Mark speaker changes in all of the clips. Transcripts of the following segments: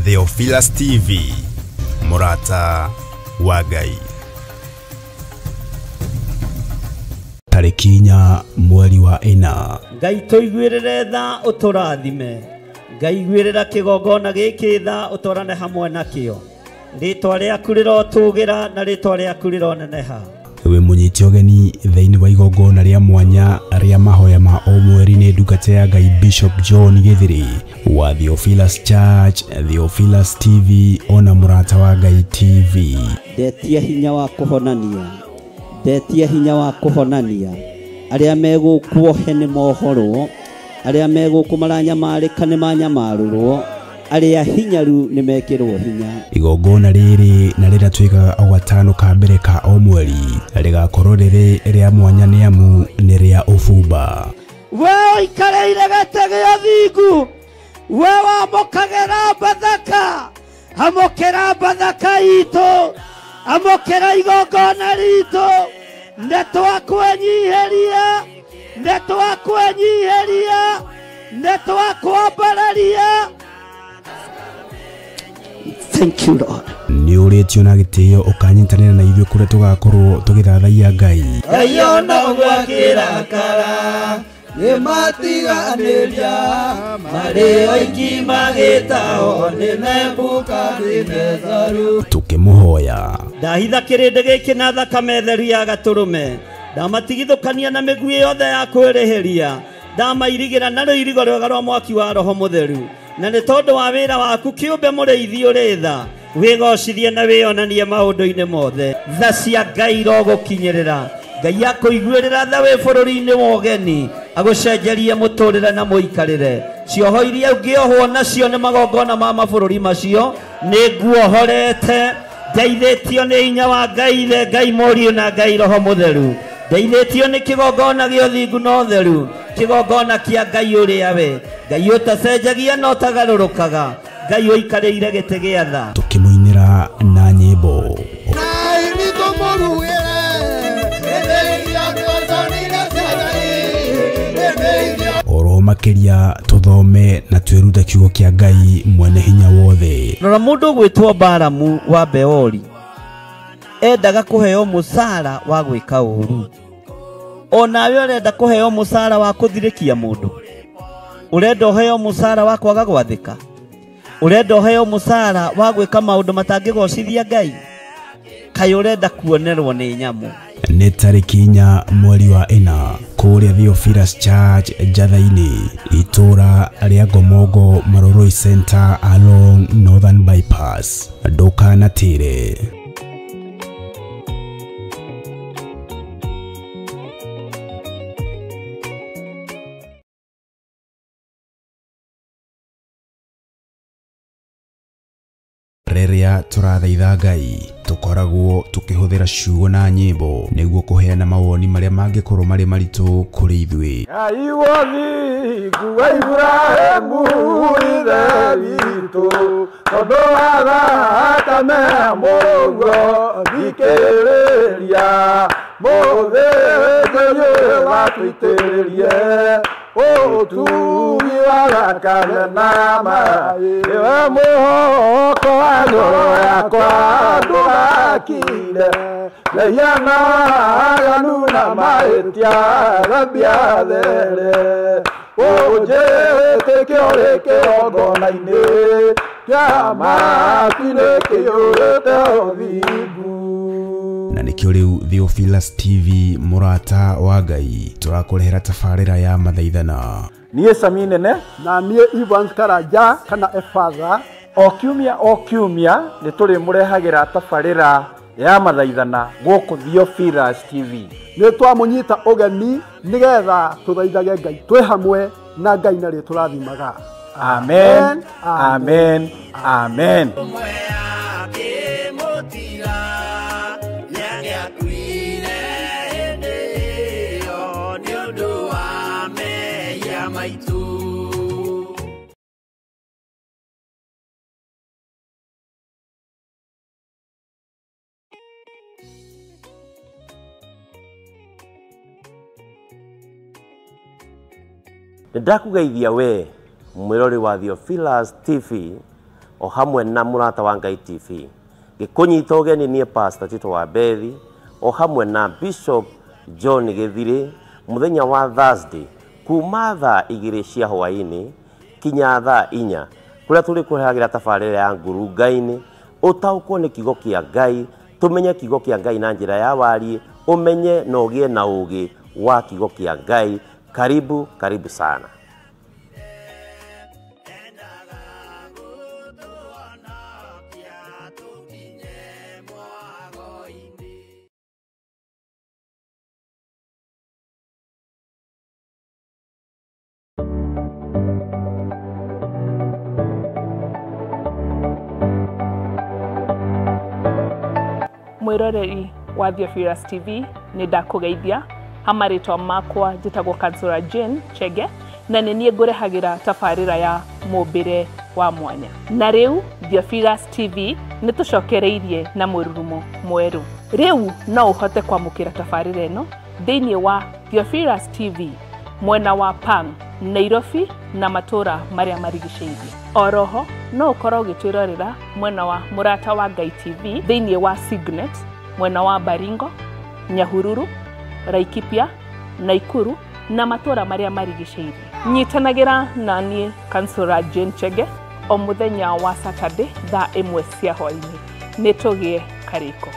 Speaker 1: Theophilus TV, Mũrata wa Ngai. Tarĩki 4 mweri wa 4.
Speaker 2: Ngai tũiguĩrĩre tha ũtũrathime. Ngai iguĩrĩra kĩgongona gĩkĩ tha ũtwarane hamwe nakĩo. Rĩtwa rĩaku rĩrotũgĩra na rĩtwa rĩaku rĩroneneha.
Speaker 1: We mũnyite ũgeni thĩinĩ wa igongona rĩa mwanya rĩa mahoya ma o mweri nĩ ndungata ya Ngai Bishop John Githiri wa Theophilus Church, Theophilus TV ona Mũrata wa Ngai TV.
Speaker 2: Ndetia hinya wa kũhonania, ndetia hinya wa kũhonania. Arĩa megũkuohe nĩ mohorwo, arĩa megũkũ maranyamarĩka nĩ manyamarũrwo, arĩa hinyaru nĩ mekĩrwo hinya.
Speaker 1: Igongona rĩrĩ na rĩrĩa twĩkaga o gatano ka mbere ka o mweri rĩgakorwo rĩrĩ rĩa mwanya nĩ amu nĩ rĩa ũbumba.
Speaker 2: We ũikarĩire gĩtĩ gĩa thingu, we wamũkagĩra Bathaka, amũkĩra Bathaka itũ, amũkĩra igongona ritũ. Nĩ twakwenyiheria, nĩ twakwenyiheria, nĩ twakwambararia. Thank you, Lord.
Speaker 1: Nĩ ũrĩtio na gĩtĩo ũkanyitanĩra na ithuĩ kũrĩa tũgakorwo tũgĩthathaiya Ngai.
Speaker 3: Ngai ona ũguo akĩrakara, nĩmatiganĩria, marĩ oiki magĩtahwo nĩ Nebukadinezaru.
Speaker 1: Tũkĩmũhoya.
Speaker 2: Ndahitha kĩrĩndĩ gĩkĩ na thakame theru ya gatũrũme, ndamatigithũkania na mĩguĩ yothe ya kwĩrĩhĩria, ndamairigĩra na rũirigo rwega rwa mwaki wa Roho Mũtheru. Na nĩ tondũ wa wĩra waku kĩũmbe mũrĩithi ũrĩ tha, wĩgocithie na wĩonanie maũndũ-inĩ mothe. Tha cia Ngai irogũkinyĩrĩra. Ngai akũiguĩrĩra tha wĩ bũrũri-inĩ wa ũgeni, agũcenjerie mũtũrĩre na mũikarĩre. Cioho iria ũngĩohwo nacio nĩ magongona ma mabũrũri macio, nĩ nguohorete. Ndeithĩtio nĩ hinya wa Ngai Ithe, Ngai Mũriũ na Ngai Roho Mũtheru. Ndeithĩtio nĩ kĩgongona gĩa ũthingu na ũtheru, kĩgongona kĩa Ngai ũrĩa we Ngai ũtacenjagia na ũtagarũrũkaga, Ngai ũikarĩire gĩtĩ gĩa tha.
Speaker 1: Tũkĩmũinĩra na nyĩmbo. Oro makĩria tũthome na twĩrute kiugo kĩa Ngai mwene hinya wothe.
Speaker 2: Rora mũndũ ũgwĩtwo Balamu wa Beori endaga kũheo mũcara wa gwĩka ũru. Onawe ũrenda kũheo mũcara wa kũthirĩkia mũndũ, ũrenda ũheo mũcara wa kwaga gwathĩka, ũrenda ũheo mũcara wa gwĩka maũndũ matangĩgocithia Ngai, kaĩ ũrenda kuonerwo nĩ nyamũ.
Speaker 1: Nĩ tarĩki 4 mweri wa 4 kũrĩa Theophilus Church Njatha-inĩ, itũra rĩa Ngomongo, Maroroi Center along Northern Bypass. Ndũkanatĩre. Rĩrĩa tũrathaitha Ngai tũkoragwo tũkĩhũthĩra ciugo na nyĩmbo nĩguo kũheana mawoni marĩa mangĩkorwo marĩ maritũ kũrĩ ithuĩ.
Speaker 3: Ngai wa thingu wa Iburahĩmu ithe witũ, tondũ wa thakame ya Mũrũguo thikĩrĩria, mũthĩnjĩri watũitĩrĩrie ũtugi wa thakame na maĩ. Nĩwe mwĩhoko wa ngoro yakwa ndũgakire, mehia na waganu na mahĩtia thambia there. Ũnjĩtĩke ũrĩ kĩgongona-inĩ kĩa matu-inĩ kĩiyũrĩte ũthingu.
Speaker 1: Na nĩkĩo rĩu Theophilus TV Mũrata wa Ngai tũrakũrehera tabarĩra ya mathaithana.
Speaker 3: Niĩ Sami Nene
Speaker 4: na niĩ Evans Karanja kana Efatha.
Speaker 3: O kiumia o kiumia nĩ tũrĩmũrehagĩra tabarĩra ya mathaithana gũkũ Theophilus TV.
Speaker 4: Nĩ twamũnyita ũgeni nĩgetha tũthaithage Ngai twĩ hamwe na Ngai na rĩtũrathimaga.
Speaker 3: Amen, amen, amen.
Speaker 5: Ndakũgeithia we mwĩrori wa Theophilus TV o hamwe na Mũrata wa Ngai TV. Gĩkũnyita ũgeni niĩ Pastor Tito wa Bethi o hamwe na Bishop John Gĩthirĩ mũthenya wa Thursday kuma thaa 2 cia hwaĩ-inĩ kinya thaa 4 kũrĩa tũrĩkũrehagĩra tabarĩra ya ngurunga-inĩ ũtaũkwo nĩ kiugo kĩa Ngai, tũmenye kiugo kĩa Ngai na njĩra ya wariĩ, ũmenye na ũgĩe na ũũgĩ wa kiugo kĩa Ngai. Karibu, karibu sana.
Speaker 6: Mwiroreri wa Theophilus TV nĩ ndakũgeithia ha marĩtwa makwa njĩtagwo Kansura Jane Chege na nĩ niĩ ngũrehagĩra tabarĩra ya mũmbĩre wa mwanya. Na rĩu Theophilus TV nĩ tũcokereirie na mũrurumo mwerũ. Rĩu no ũhote kwamũkĩra tabarĩra ĩno thĩinĩ wa Theophilus TV mwena wa Pang, Nairobi na matũra marĩa marigicĩirie. Oroho no ũkorwo ũgĩtwĩrorera mwena wa Mũrata wa Ngai TV thĩinĩ wa Signet mwena wa Baringo, Nyahururu, Laikipia, Naikuru na matũra marĩa marigicĩirie. Nyitanagĩra na niĩ Kansura Jane Chege o mũthenya wa Saturday thaa 1 cia hwaĩ-inĩ. Nĩ tũgĩe karĩko.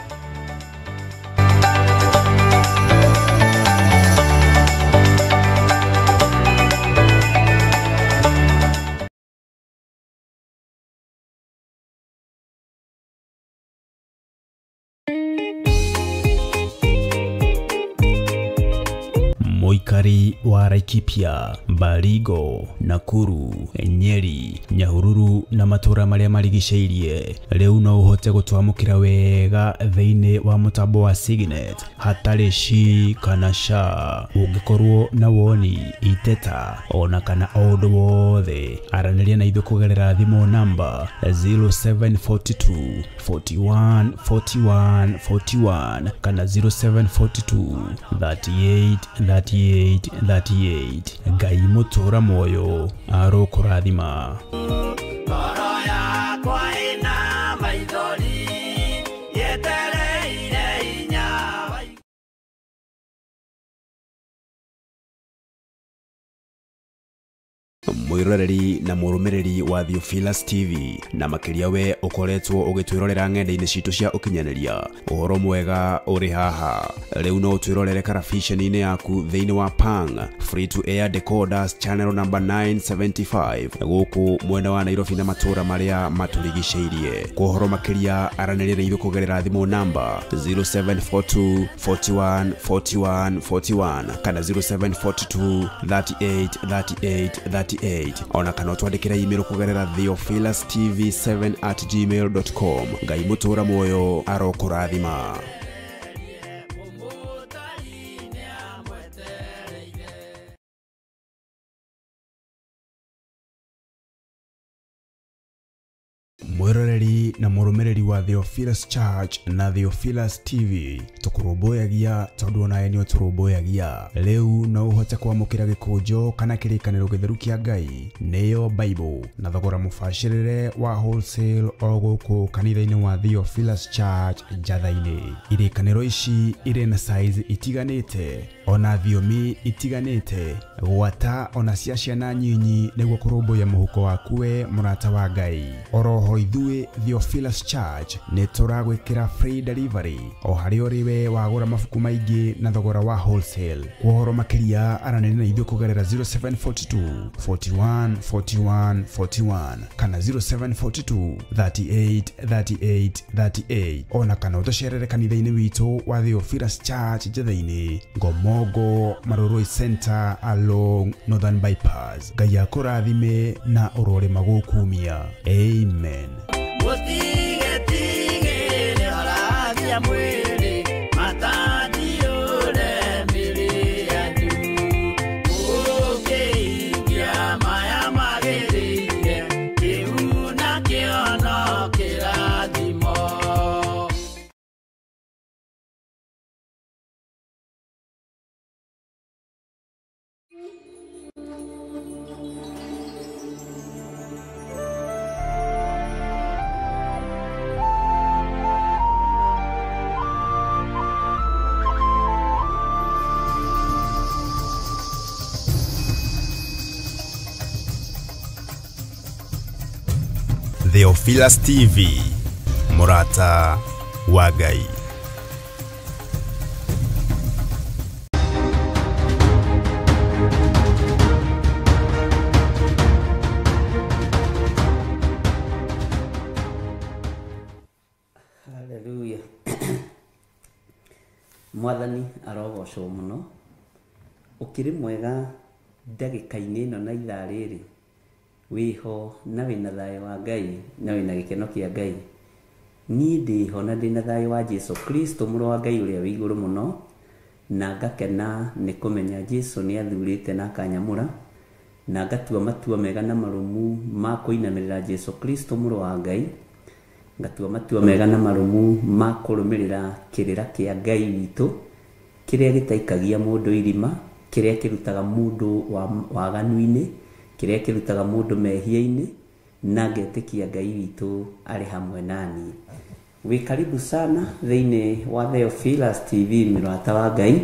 Speaker 1: Mũikari wa Laikipia, Baringo, Nakuru, Nyeri, Nyahururu na matũra marĩa marigicĩirie rĩu no ũhote gũtwamũkĩra wega thĩinĩ wa mũtambo wa Signet hatarĩ shi kana sha. Ũngĩkorwo na woni, iteta ona kana o ũndũ wothe, aranĩria na ithuĩ kũgerera thimũ namba 0742 41 41 41 kana 0742 38 38 38. Ngai mũtũra muoyo arokũrathima.
Speaker 2: Ngoro yakwa ĩna maithori yetereire inya.
Speaker 1: Mwiroreri na mũrũmĩrĩri wa Theophilus TV na makĩria we ũkoretwo ũgĩtwĩrorera ng'enda-inĩ citũ cia ũkinyanĩria, ũhoro mwega ũrĩ haha. Rĩu no ũtwĩrorere karabiceni-inĩ yaku thĩinĩ wa Pang Free to Air Decoders channel number 975 gũkũ mwena wa Nairobi na matũra marĩa matũrigicĩirie. Kwa ũhoro makĩria aranĩria na ithuĩ kũgerera thimũ namba 0742 41 41 41 kana 0742 38 38 38 ona kana ũtwandĩkĩre email kũgerera theophilustv7@gmail.com. Ngai mũtũra muoyo arokũrathima. Mwiroreri na mũrũmĩrĩri wa Theophilus Church na Theophilus TV tũkũrũmbũyagia tondũ onawe nĩ ũtũrũmbũyagia. Rĩu no ũhote kwamũkĩra gĩkũnjo kana kĩrĩkanĩro gĩtheru kĩa Ngai nĩyo Bible na thogora mũbacĩrĩre wa wholesale o gũkũ kanitha-inĩ wa Theophilus Church Njatha-inĩ. Irĩkanĩro ici irĩ na size itiganĩte ona thiomi itiganĩte gwata ona cia ciana nyinyi nĩguo kũrũmbũiya mũhuko waku we mũrata wa Ngai. Oroho ithuĩ Theophilus Church nĩ tũragwĩkĩra free delivery o harĩa ũrĩ we wagũra mabuku maingĩ na thogora wa wholesale. Kwa ũhoro makĩria aranĩria na ithuĩ kũgerera 0742 41 41 41 kana 0742 38 38 38 ona kana ũtũcerere kanitha-inĩ witũ wa Theophilus Church Njatha-inĩ, Ngomongo Marurui Center along Northern Bypass. Ngai akũrathime na ũrorĩma gũkumia. Amen. Theophilus TV, mũrata wa Ngai.
Speaker 2: Haleluya. Mwathani arogocwo muno. Ukiri mwega ndagĩka-inĩ ĩno na ithaa rĩrĩ, wĩho na wĩna thayũ wa Ngai na wĩna gĩkeno kĩa Ngai. Niĩ ndĩho na ndĩna thayũ wa Jesu Kristo mũrũ wa Ngai ũrĩa wĩ igũrũ mũno, na ngakena nĩ kũmenya Jesu nĩ athurĩte na akanyamũra, na ngatua matua mega na marũmu ma kũinamĩrĩra Jesu Kristo mũrũ wa Ngai, ngatua matua mega na marũmu ma kũrũmĩrĩra kĩrĩra kĩa Ngai witũ, kĩrĩa gĩtaikagia mũndũ irima, kĩrĩa kĩrutaga mũndũ waganu-inĩ, kĩrĩa kĩrutaga mũndũ mehia-inĩ, na ngetĩkia Ngai witũ arĩ hamwe naniĩ. Wĩ karibu sana thĩinĩ wa Theophilus TV, mũrata wa Ngai.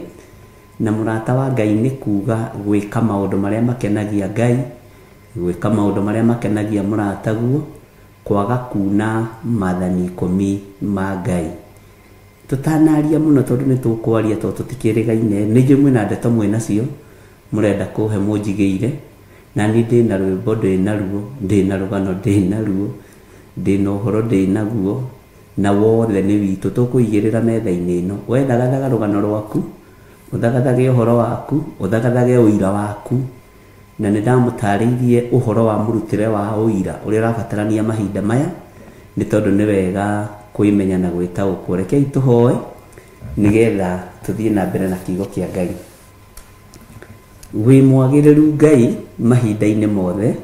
Speaker 2: Na mũrata wa Ngai nĩ kuga gwĩka maũndũ marĩa makenagia Ngai, gwĩka maũndũ marĩa makenagia mũrataguo, kwaga kuna maathani 10 ma Ngai. Tutanaria muno tondu nĩ tũkwaria tondũ tũtikĩrĩgaine, nĩ njũĩ mwĩna ndeto mwĩnacio mũrenda kũhe mũnjigĩire, na niĩ ndĩna rwĩmbo ndĩnaruo, ndĩna rũgano ndĩnaruo, ndĩna ũhoro ndĩnaguo, na wothe nĩ witũ tũkũigĩrĩra metha-inĩ ĩno. We thagathaga rũgano rwaku, ũthagathage ũhoro waku, ũthagathage ũira waku, na nĩ ndamũtarĩirie ũhoro wa mũrutĩre wa ũira ũrĩa ũrabatarania mahinda maya, nĩ tondũ nĩ wega kwĩmenya na gwĩtaũkwo. Rekei tũhoe nĩgetha tũthiĩ na mbere na kiugo kĩa Ngai. Wĩ mwagĩrĩru Ngai mahinda-inĩ mothe,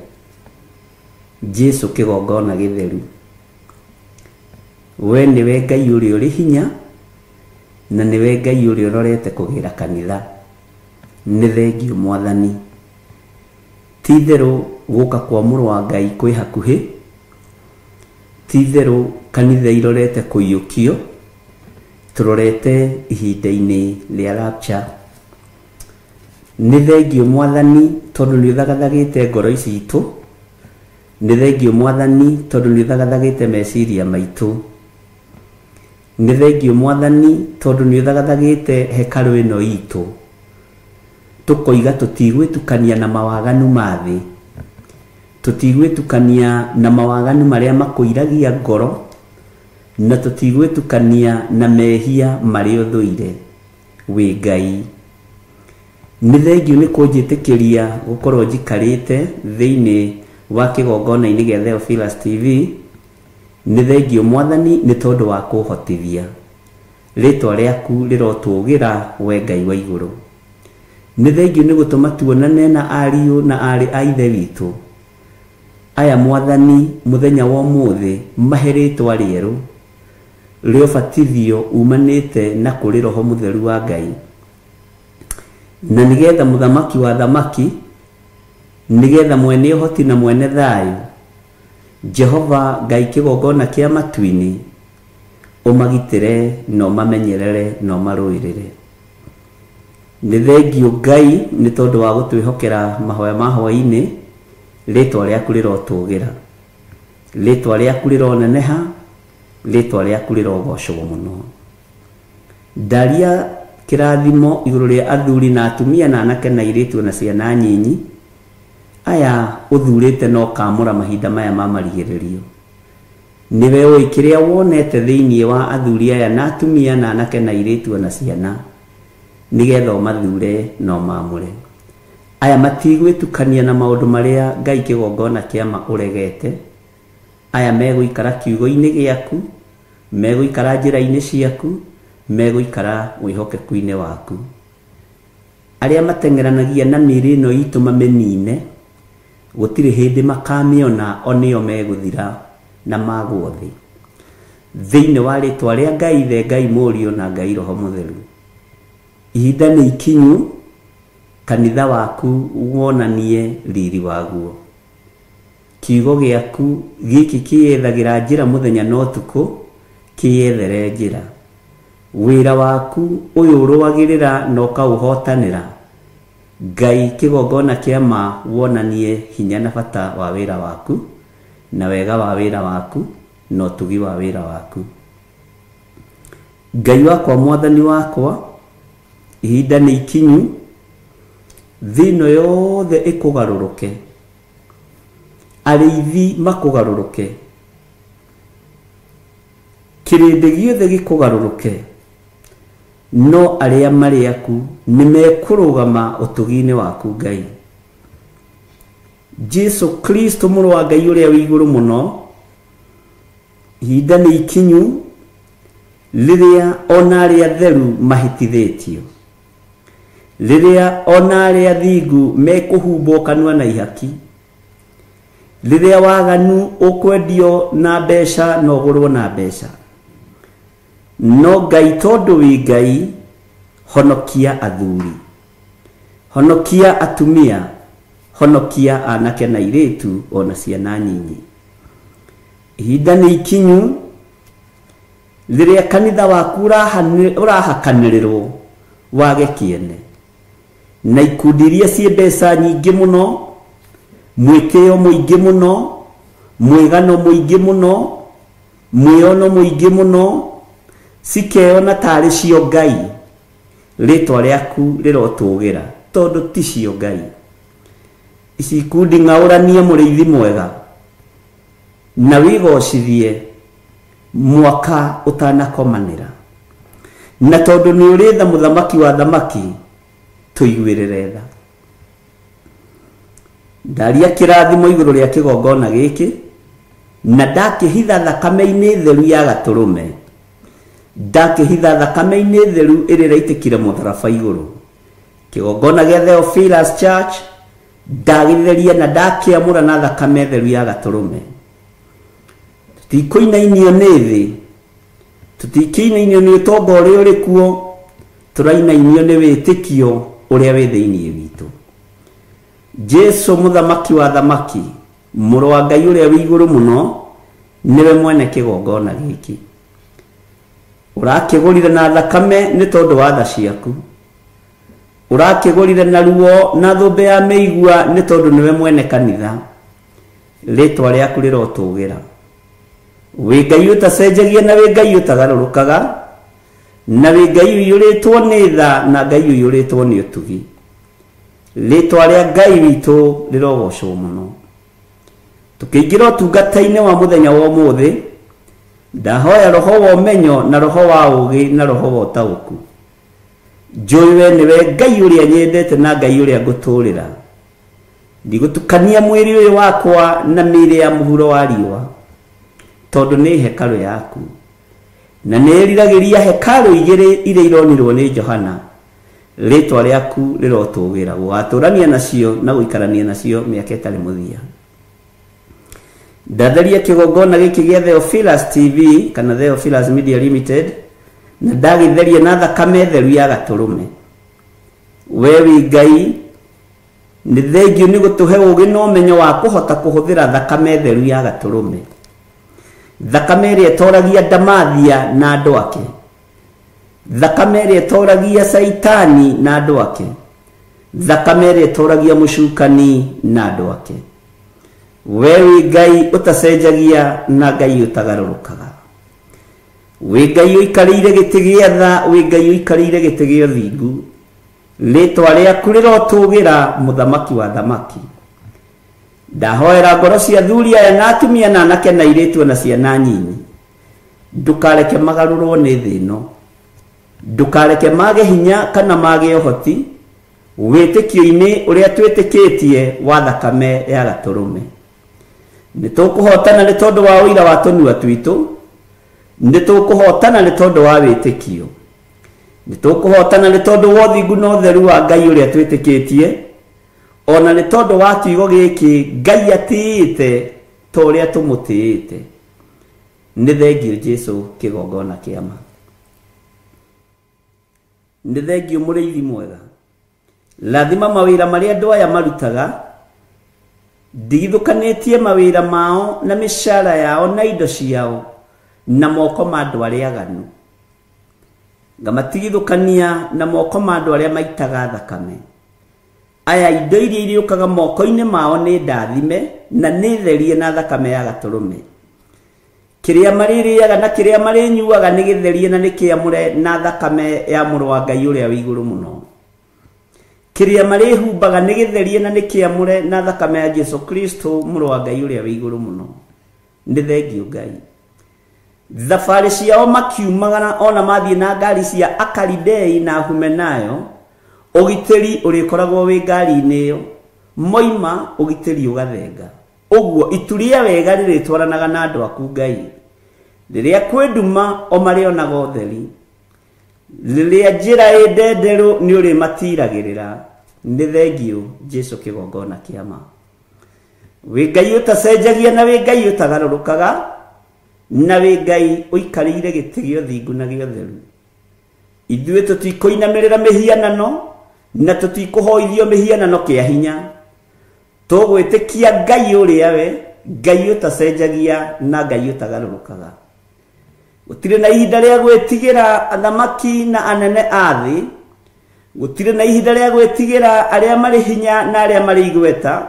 Speaker 2: Jesu kĩgongona gĩtheru. We nĩwe Ngai ũrĩa ũrĩ hinya, na nĩwe Ngai ũrĩa ũrorete kũgĩra kanitha. Nĩ thengio Mwathani. Ti-itherũ gũka kwa mũrũ wa Ngai kwĩ hakuhĩ, ti-itherũ kanitha irorete kũiyũkio, tũrorete ihinda-inĩ rĩa rapture. Nĩ thengio Mwathani tondũ nĩ ũthagathagĩte ngoro citũ, nĩ thengio Mwathani tondũ nĩ ũthagathagĩte meciria maitũ, nĩ thengio Mwathani tondũ nĩ ũthagathagĩte hekarũ ĩno itũ, tũkoiga tũtigwĩtukania na mawaganu ma thĩ, tũtigwĩtukania na mawaganu marĩa makũiragia ngoro, na tũtigwĩtukania na mehia marĩa ũthũire. Wĩ Ngai. Nĩ thengio nĩ kũnjĩtĩkĩria gũkorwo njikarĩte thĩinĩ wa kĩgongona-inĩ gĩa Theophilus TV. Nĩ thengio Mwathani nĩ tondũ wa kũhotithia. Rĩtwa rĩaku rĩrotũgĩra we Ngai wa igũrũ. Nĩ thengio nĩ gũtũma tuonane na ariũ na aarĩ a ithe witũ. Aya Mwathani mũthenya wa ũmũthĩ mahe rĩtwa rĩerũ rĩa ũbatithio umanĩte na kũrĩ Roho Mũtheru wa Ngai, na nĩgetha mũthamaki wa thamaki, nĩgetha mwene ũhoti na mwene thayũ, Jehova Ngai kĩgongona kĩa matu-inĩ, ũmagitĩre na ũmamenyerere na ũmarũĩrĩre. Nĩ thengio Ngai nĩ tondũ wa gũtwĩhokera mahoya ma hwaĩ-inĩ. Rĩtwa rĩaku rĩrotũgĩra, rĩtwa rĩaku rĩroneneha, rĩtwa rĩaku rĩrogocwo mũno. Ndaria kĩrathimo igũrũ rĩa athuri na atumia na anake na airĩtu na ciana nyinyi, aya ũthurĩte na ũkamũra mahinda maya ma marigĩrĩrio. Nĩwe ũĩ kĩrĩa wonete thĩinĩ wa athuri aya na atumia na anake na airĩtu na ciana, nĩgetha ũmathure na ũmamũre. Aya matigwĩtukania na maũndũ marĩa Ngai kĩgongona kĩa ma ũregete. Aya megũikara kiugo-inĩ gĩaku, megũikara njĩra-inĩ ciaku, megũikara wĩhokeku-inĩ waku. Arĩa mateng'eranagia na mĩĩrĩ ĩno itũ mamĩnine, gũtirĩ hĩndĩ makamĩona, o nĩo megũthira na magwo thĩ. Thĩinĩ wa rĩtwa rĩa Ngai Ithe, Ngai Mũriũ na Ngai Roho Mũtheru, ihinda nĩ ikinyu kanitha waku wonanie riri waguo. Kiugo gĩaku gĩkĩ kĩyethagĩra njĩra mũthenya na ũtukũ, kĩyethere njĩra. Wĩra waku ũyũ ũrũagĩrĩra na ũkaũhotanĩra, Ngai kĩgongona kĩa ma wonanie hinya na bata wa wĩra waku, Na wega wa wĩra waku na ũtugi wa wĩra waku. Ngai wakwa, mwathani wakwa, ihinda nĩ ikinyu, thĩ ĩno yothe ĩkũgarũrũke, arĩithi makũgarũrũke, kĩrĩndĩ gĩothe gĩkũgarũrũke, no arĩa marĩ aku nĩ mekũrũgama ũtugi-inĩ waku Ngai. Jesu Kristo mũrũ wa Ngai ũrĩa wĩ igũrũ mũno, ihinda nĩ ikinyu rĩrĩa ona arĩa atheru mahĩtithĩtio, rĩrĩa ona arĩa athingu mekũhumbwo kanua na ihaki, rĩrĩa waganu ũkwendio na mbeca na ũgũrwo na mbeca. No Ngai, tondũ wĩ Ngai, honokia athuri, honokia atumia, honokia anake na airĩtu ona ciana nyinyi. Ihinda nĩ ikinyu rĩrĩa kanitha waku ũrahakanĩrĩrwo wage kĩene, na ikundi iria ciĩ mbeca nyingĩ mũno, mwĩtĩo mũingĩ mũno, mwĩgano mũingĩ mũno, mwĩono mũingĩ mũno, cikeyona tarĩ cio Ngai. Rĩtwa rĩaku rĩrotũgĩra tondũ ti cio Ngai. Ici ikundi ng'aũranie mũrĩithi mwega na wĩgocithie mwaka ũtanakomanĩra, na tondũ nĩ ũrĩ tha mũthamaki wa thamaki, tũiguĩrĩre tha. Ndaria kĩrathimo igũrũ rĩa kĩgongona gĩkĩ, na ndakĩhitha thakame-inĩ theru ya gatũrũme, ndakĩhitha thakame-inĩ theru ĩrĩa ĩraitĩkire mũtharaba igũrũ. Kĩgongona gĩa Theophilus Church ndagĩtheria na ndakĩamũra na thakame theru ya gatũrũme. Tũtikũinainio nĩ thĩ, tũtikĩinainio nĩ ũtonga ũrĩa ũrĩ kuo, tũrainainio nĩ wĩtĩkio ũrĩa wĩ thĩinĩ witũ. Jesu mũthamaki wa thamaki, mũrũ wa Ngai ũrĩa wĩ igũrũ mũno, nĩwe mwene kĩgongona gĩkĩ. Ũrakĩgũrire na thakame nĩ tondũ wa tha ciaku, ũrakĩgũrire na ruo na thũmbĩ ya mĩigua nĩ tondũ nĩwe mwene kanitha. Rĩtwa rĩaku rĩrotũgĩra. Wĩ Ngai ũtacenjagia na wĩ Ngai ũtagarũrũkaga, na wĩ Ngai ũiyũrĩtwo nĩ tha na Ngai ũiyũrĩtwo nĩ ũtugi. Rĩtwa rĩa Ngai witũ rĩrogocwo mũno. Tũkĩingĩra ũtungata-inĩ wa mũthenya wa ũmũthĩ, ndahoya roho wa ũmenyo na roho wa ũũgĩ na roho wa ũtaũku. Njũĩ we nĩwe Ngai ũrĩa nyendete na Ngai ũrĩa ngũtũũrĩra. Ndigũtukania mwĩrĩ ũyũ wakwa na mĩĩrĩ ya mũhuro wa riũa, tondũ nĩ hekarũ yaku, na nĩ ĩriragĩria hekarũ igĩrĩ iria ironirwo nĩ Johana. Rĩtwa rĩaku rĩrotũgĩra, gũgatũrania nacio na gũikarania nacio mĩaka ĩtarĩ mũthia. Ndatheria kĩgongona gĩkĩ gĩa Theophilus TV kana Theophilus Media Limited, na ndagĩtheria na thakame theru ya gatũrũme. We wĩ Ngai, nĩ thengio nĩ gũtũhe ũũgĩ na ũmenyo wa kũhota kũhũthĩra thakame theru ya gatũrũme, thakame ĩrĩa ĩtoragia Ndamathia na andũ ake, thakame ĩrĩa ĩtoragia Caitani na andũ ake, thakame ĩrĩa ĩtoragia mũcukani na andũ ake. We wĩ Ngai ũtacenjagia na Ngai ũtagarũrũkaga. Wĩ Ngai ũikarĩire gĩtĩ gĩa tha, wĩ Ngai ũikarĩire gĩtĩ gĩa ũthingu. Rĩtwa rĩaku rĩrotũgĩra, mũthamaki wa thamaki. Ndahoera ngoro cia athuri aya na atumia na anake na airĩtu na ciana nyinyi, ndũkareke magarũrwo nĩ thĩ ĩno, ndũkareke mage hinya kana mage ũhoti wĩtĩkio-inĩ ũrĩa twĩtĩkĩtie wa thakame ya gatũrũme. Nĩ tũkũhotana nĩ tondũ wa ũira wa tũnua twitũ, nĩ tũkũhotana nĩ tondũ wa wĩtĩkio, nĩ tũkũhotana nĩ tondũ wa ũthingu na ũtheru wa Ngai ũrĩa twĩtĩkĩtie, ona nĩ tondũ wa kiugo gĩkĩ Ngai atĩĩte ta ũrĩa tũmũtĩĩte. Nĩ thengio Jesu kĩgongona kĩa ma. Nĩ thengio mũrĩithi mwega. Rathima mawĩra marĩa andũ aya marutaga, ndigithũkanĩtie mawĩra mao na mĩcara yao na indo ciao na moko ma andũ arĩa aganu. Ngamatigithũkania na moko ma andũ arĩa maitaga thakame. Aya indo iria iriũkaga moko-inĩ mao nĩ ndathime na nĩ therie na thakame ya gatũrũme. Kĩrĩa marĩrĩaga na kĩrĩa marĩnyuaga nĩ gĩtherie na nĩ kĩamũre na thakame ya mũrũ wa Ngai ũrĩa wĩ igũrũ mũno. Kĩrĩa marĩhumbaga nĩ gĩtherie na nĩ kĩamũre na thakame ya Jesu Kristo mũrũ wa Ngai ũrĩa wĩ igũrũ mũno. Nĩ thengiũ Ngai. Thabarĩ ciao makiumagara ona mathiĩ na ngari cia Akaridei na Humenayo, ũgitĩri ũrĩkoragwo wĩ ngari-inĩ ĩyo. Moima ũgitĩri ũgathenga. Ũguo itu rĩa wega rĩrĩtwaranaga na andũ aku Ngai. Rĩrĩa kwĩ nduma o marĩonaga ũtheri. Rĩrĩa njĩra ĩ ndenderũ nĩ ũrĩmatiragĩrĩra. Nĩ thengiũ Jesu kĩgongona kĩa ma. Wĩ Ngai ũtacenjagia na wĩ Ngai ũtagarũrũkaga, na wĩ Ngai ũikarĩire gĩtĩ gĩa ũthingu na gĩa ũtheru. Ithuĩ tũtikũinamĩrĩra mĩhianano na tũtikũhoithio mĩhianano kĩa hinya. Tũgwĩtĩkia Ngai ũrĩa we, Ngai ũtacenjagia na Ngai ũtagarũrũkaga. Gũtirĩ na ihinda rĩa gwĩtigĩra athamaki na anene a thĩ. Gũtirĩ na ihinda rĩa gwĩtigĩra arĩa marĩ hinya na arĩa marĩ igweta.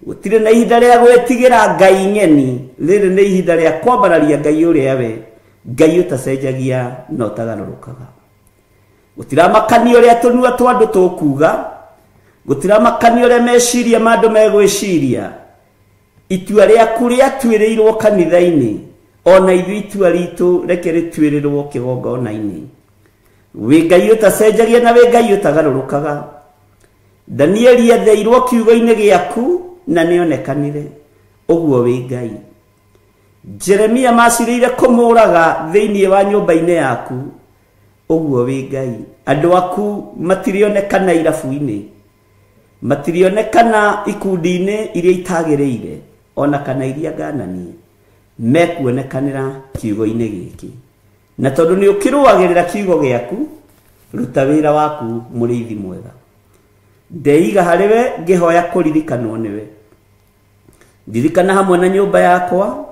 Speaker 2: Gũtirĩ na ihinda rĩa gwĩtigĩra Ngai ng'eni. Rĩrĩ nĩ ihinda rĩa kwambararia Ngai ũrĩa we, Ngai ũtacenjagia na ũtagarũrũkaga. Gũtiramakania ũrĩa tũnua twa andũ tũkuga. Gũtiramakania ũrĩa meciria ma andũ megwĩciria. Itua rĩaku rĩatuĩrĩirwo kanitha-inĩ, ona ithuĩ itua ritũ reke rĩtuĩrĩrwo kĩgongona-inĩ. Wĩ Ngai ũtacenjagia na wĩ Ngai ũtagarũrũkaga. Danieli etheirwo kiugo-inĩ gĩaku na nĩonekanire. Ũguo wĩ Ngai. Jeremia macirĩire kũmũraga thĩinĩ wa nyũmba-inĩ yaku. Ũguo wĩ Ngai. Andũ aku matirĩonekana irabu-inĩ, matirĩonekana ikundi-inĩ iria itagĩrĩire, ona kana iria ngananie. Mekuonekanĩra kiugo-inĩ gĩkĩ. Na tondũ nĩ ũkĩrũagĩrĩra kiugo gĩaku, ruta wĩra waku mũrĩithi mwega. Ndeiga harĩ we ngĩhoya kũririkanwo nĩwe. Ndirikana hamwe na nyũmba yakwa,